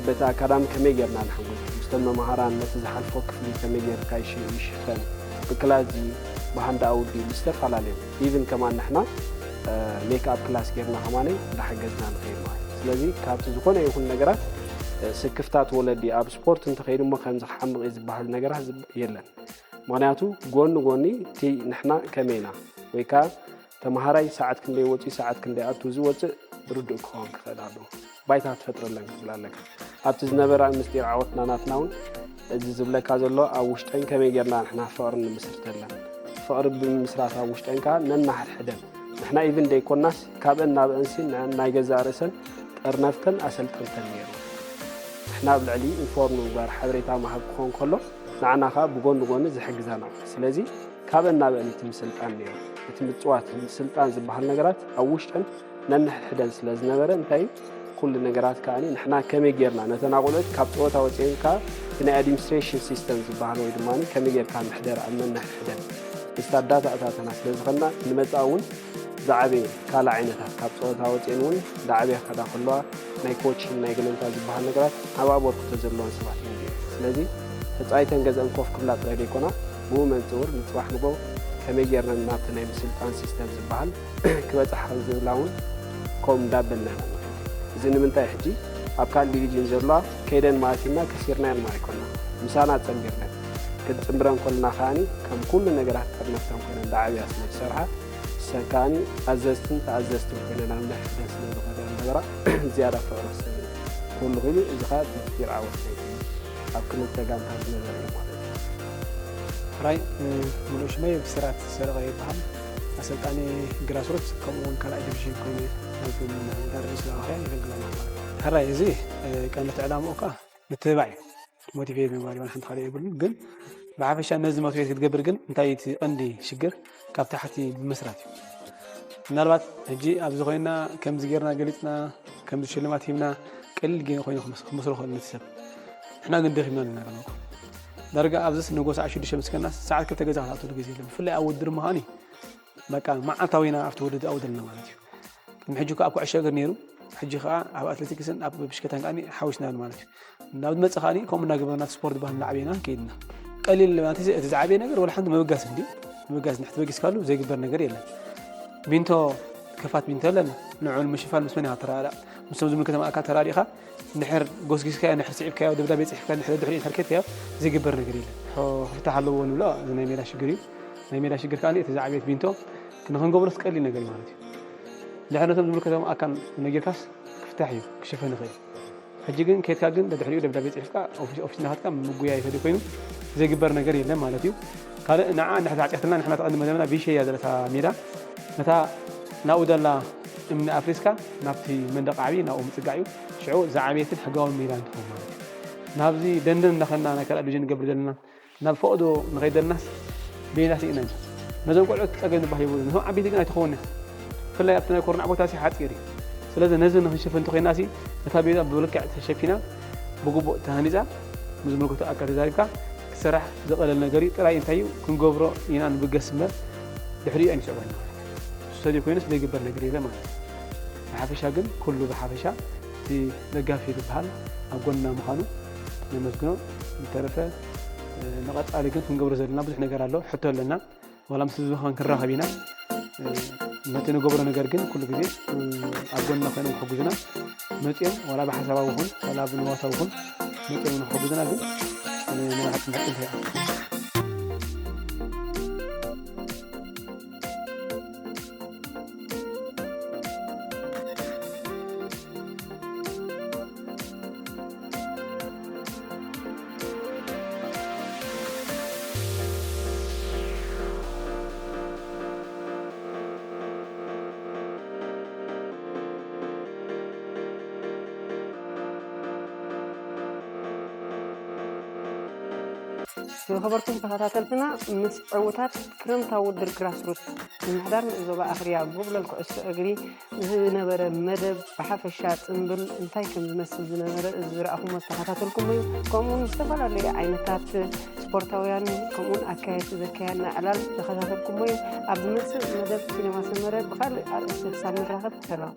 በቲ ኣካዳሚ ከመይ ጌርና ንሕጉዝ፣ ምስቶም መምሃራን ነቲ ዝሓልፎ ክፍሊ ከመይ ጌርካ ይሽፈን፣ ብክላስ ድዩ፣ ብሃንድ ኣውት ድዩ፣ ብዝተፈላለዩ ኢቭን ከማን ንሕና ሜክ ኣፕ ክላስ ጌርና ከማነይ እንዳሓገዝና ንኸይድ ማለት እዩ። ስለዚ ካብቲ ዝኾነ ይኹን ነገራት ስክፍታት ወለዲ ኣብ ስፖርት እንተኸይዱ እሞ ከምዚ ክሓምቕ እዩ ዝበሃል ነገራት የለን። ምኽንያቱ ጎኒ ጎኒ እቲ ንሕና ከመይ ኢና ወይ ከዓ ተምሃራይ ሰዓት ክንደይ ወፂኡ ሰዓት ክንደይ ኣቱ ዝወፅእ ርዱእ ክኸውን ክኽእል ኣለዎ። ባይታ ክትፈጥረለን ክትብል ኣለካ። ኣብቲ ዝነበረ ምስጢር ዓወትና ናትና እውን እዚ ዝብለካ ዘሎ ኣብ ውሽጠን ከመይ ጌርና ንሕና ፍቕሪ ንምስርተለን፣ ፍቕሪ ብምስራት ኣብ ውሽጠን ከዓ ነናሕድሕደን ንሕና ኢቭን ደይኮናስ ካብአን ናብአንሲ ናይ ገዛእ ርእሰን ጠርነፍተን ኣሰልጠንተን ነይሩ። ንሕና ኣብ ልዕሊ ኢንፎርም ምግባር ሓበሬታ ምሃብ ክኾን ከሎ ንዓና ከዓ ብጎኒ ጎኒ ዝሕግዛና። ስለዚ ካብአን ናብአን እቲ ምስልጣን ነይሩ። እቲ ምፅዋት ምስልጣን ዝበሃል ነገራት ኣብ ውሽጠን ነንሕድሕደን ስለ ዝነበረ እንታይ ኩሉ ነገራት ከዓኒ ንሕና ከመይ ጌርና ነተን ኣቆልዑት ካብ ፀወታ ወፅኤን ከዓ እቲ ናይ ኣድሚኒስትሬሽን ሲስተም ዝበሃል ወይ ድማ ከመይ ጌርካ ምሕደር ኣብ ነንሕድሕደን ስታርዳት ኣእታተና ስለ ዝኸና ንመፃ እውን ዝዓበየ ካልእ ዓይነታት ካብ ፀወታ ወፅኤን እውን ዝዓበየ ከዳ ከለዋ ናይ ኮችን ናይ ገለንታ ዝበሃል ነገራት ኣብ ኣበርክቶ ዘለዎን ሰባት እዮም። ስለዚ ተፃይተን ገዘን ኮፍ ክብላ ጥራይ ዘይኮና ብኡ መንፅውር ንፅባሕ ንጎ ከመይ ጌርና ናብቲ ናይ ምስልጣን ሲስተም ዝበሃል ክበፅሓ ዝብላ እውን ከምኡ እንዳበልና ኢና። እዚ ንምንታይ ሕጂ ኣብ ካልእ ዲቪዥን ዘለዋ ከይደን ማለት ኢልና ከሲርናየን ማለት ኣይኮና ምሳና ፀንቢርነን ክንፅምብረን ኮልና ከዓኒ ከም ኩሉ ነገራት ጠርነፍተን ኮይነን ዳዓብያ ስለ ዝሰርሓ እሰን ከዓኒ ኣዘዝትን ተኣዘዝትን ኮይነን ኣብ ነሕፍደን ስለ ዝኸዳ ነበራ ዝያዳ ፍቕሪ ክስብ ኩሉ ኮይኑ እዚ ከዓ ብፍጢር ዓወት ናይቲ ኣብ ክልተ ጋንታ ዝነበረ እዩ ማለት እዩ። ሕራይ፣ ምሉእ ሽመይ ብስራት ሰረቐ ይበሃል። ኣሰልጣኒ ግራስሩት ከምኡ እውን ካልኣይ ዲቪዥን ኮይኑ ኣብ ምምሕዳር ርእሲ ኣውራጃ የገልግል ኣሎ። ሕራይ፣ እዚ ቀንዲ ዕላምኡ ከዓ ምትብባዕ እዩ። ሞቲቬት ምግባር ይሆን ሓንቲ ካልእ የብሉን። ግን ብሓፈሻ ነዚ ሞቲቬት ክትገብር ግን እንታይ እቲ ቀንዲ ሽግር ካብ ታሕቲ ብምስራት እዩ። ምናልባት ሕጂ ኣብዚ ኮይና ከምዚ ጌርና ገሊፅና ከምዚ ሽልማት ሂብና ቀሊል ጌ ኮይኑ ክምስ- ክመስሎ ክእል ነቲ ሰብ። ንሕና ግን ደኺምና ኣለና ከማኩም። ዳርጋ ኣብዚስ ንጎ ሰዓት ሽዱሽተ ምስ ከናስ ሰዓት ክልተ ገዛ ክትኣትወሉ ግዜ የለን። ብፍላይ ኣብ ውድድር ምዃን እዩ። በቃ መዓልታዊ ኢና ኣብቲ ውድድር ኣብ ዘለና ማለት እዩ። ቅድሚ ሕጂ ከዓ ኣብ ኩዕሾ እግሪ ነይሩ፣ ሕጂ ከዓ ኣብ ኣትሌቲክስን ኣብ ብሽከታን ከዓ ሓዊስና ኣሎ ማለት እዩ። ናብ ዝመፅእ ከዓ ከምኡ እናገበርና እቲ ስፖርት ባህልና ዓብና ከይድና ቀሊል ማለት እዚ እቲ ዝዓበየ ነገር ወላ ሓንቲ ምብጋስ እንዲ ምብጋስ ንሕቲ በጊስካሉ ዘይግበር ነገር የለን። ቢንቶ ክፋት ቢንቶ ኣለና። ንዑ ንምሽፋን ምስ መን ኢኻ ተራዳእ? ምስቶም ዝምልከቶም ኣካል ተራዲእካ ንሕር ጎስጊስካዮ ንሕር ስዒብካዮ ደብዳቤ ፅሒፍካ ንሕር ድሕሪ ድሕር ከድካዮ ዘይግበር ነገር የለን። ክፍታሕ ኣለዎ ንብሎ እዚ ናይ ሜዳ ሽግር እዩ። ናይ ሜዳ ሽግር ከዓ እቲ ዝዓበየት ቢንቶ ንክንገብሮ ትቀሊል ነገር እዩ ማለት እዩ። ድሕሪ ነቶም ዝምልከቶም ኣካል ነጊርካስ ክፍታሕ እዩ ክሽፈን ይኽእል። ሕጂ ግን ከድካ ግን ደድሕሪኡ ደብዳቤ ፅሒፍካ ኦፊስ ኦፊስ እናኸድካ ምጉያይ ተደ ኮይኑ ዘይግበር ነገር የለን ማለት እዩ። ካልእ ንዓ እንድሕር ተዓፂያትና ንሕና ተቐንዲ መደብና ቢሸ እያ ዘለታ ሜዳ ነታ ናብኡ ዘላ እምኒ ኣፍሪስካ ናብቲ መንደቕ ዓብዪ ናብኡ ምፅጋዕ እዩ። ሽዑ ዝዓበየትን ሕጋውን ሜዳ እንትኸውን ማለት እዩ። ናብዚ ደንደን እናኸና ናይ ካልእ ዲቪዥን ንገብር ዘለና ናብ ፈቐዶ ንኸይድ ዘለናስ ቤላ ስኢና ኢና። ነዞም ቆልዑት ፀገም ዝበሃል የብሉ። ንሶም ዓበይቲ ግን ኣይትኸውን እያ። ብፍላይ ኣብቲ ናይ ኮርናዕ ቦታ ሲ ሓፂር እዩ። ስለዚ ነዚ ንክንሽፍን እንተኮይና ሲ ነታ ቤላ ብልክዕ ተሸፊና ብግቡእ ተሃኒፃ ምስ ዝምልከቶ ኣካል ተዛሪብካ ክሰራሕ ዝቐለል ነገር እዩ። ጥራይ እንታይ እዩ ክንገብሮ ኢና ንብገስ እምበር ድሕሪኡ ኣይንስዕቦ ኢና። እሱ ተዘይኮይኑስ ዘይግበር ነገር የለ ማለት እዩ። ብሓፈሻ ግን ኩሉ ብሓፈሻ እቲ ደጋፊ ዝበሃል ኣብ ጎንና ምዃኑ ነመስግኖ። ዝተረፈ ንቐፃሊ ግን ክንገብሮ ዘለና ብዙሕ ነገር ኣሎ። ሕቶ ኣለና። ዋላ ምስ ህዝቢ ኻን ክንራኸብ ኢና። ነቲ ንገብሮ ነገር ግን ኩሉ ግዜ ኣብ ጎንና ኮይኖም ክሕግዙና መፅኦም ዋላ ብሓሳባዊ ይኹን ዋላ ብንዋታዊ ይኹን መፅኦም ንክሕግዙና ግን ንባዕቲ ምሕፅንታ ይኣ ዝኸበርኩም ተኸታተልትና ምስ ዕውታት ክረምታዊ ውድድር ግራስሩት ምምሕዳር ንኡስ ዞባ ኣኽርያ ጎብለል ኩዕሶ እግሪ ዝነበረ መደብ ብሓፈሻ ጽምብል እንታይ ከም ዝመስል ዝነበረ ዝረኣኹሞ ዝተኸታተልኩሞ እዩ። ከምኡውን ዝተፈላለዩ ዓይነታት ስፖርታውያን ከምኡውን ኣካየድቲ ዘካየድና ዕላል ዝተኸታተልኩሞ እዩ። ኣብ ዝመጽእ መደብ ሲነማ ሰመረ ብኻልእ ኣርእስቲ ክሳብ ንራኸብ ሰላም።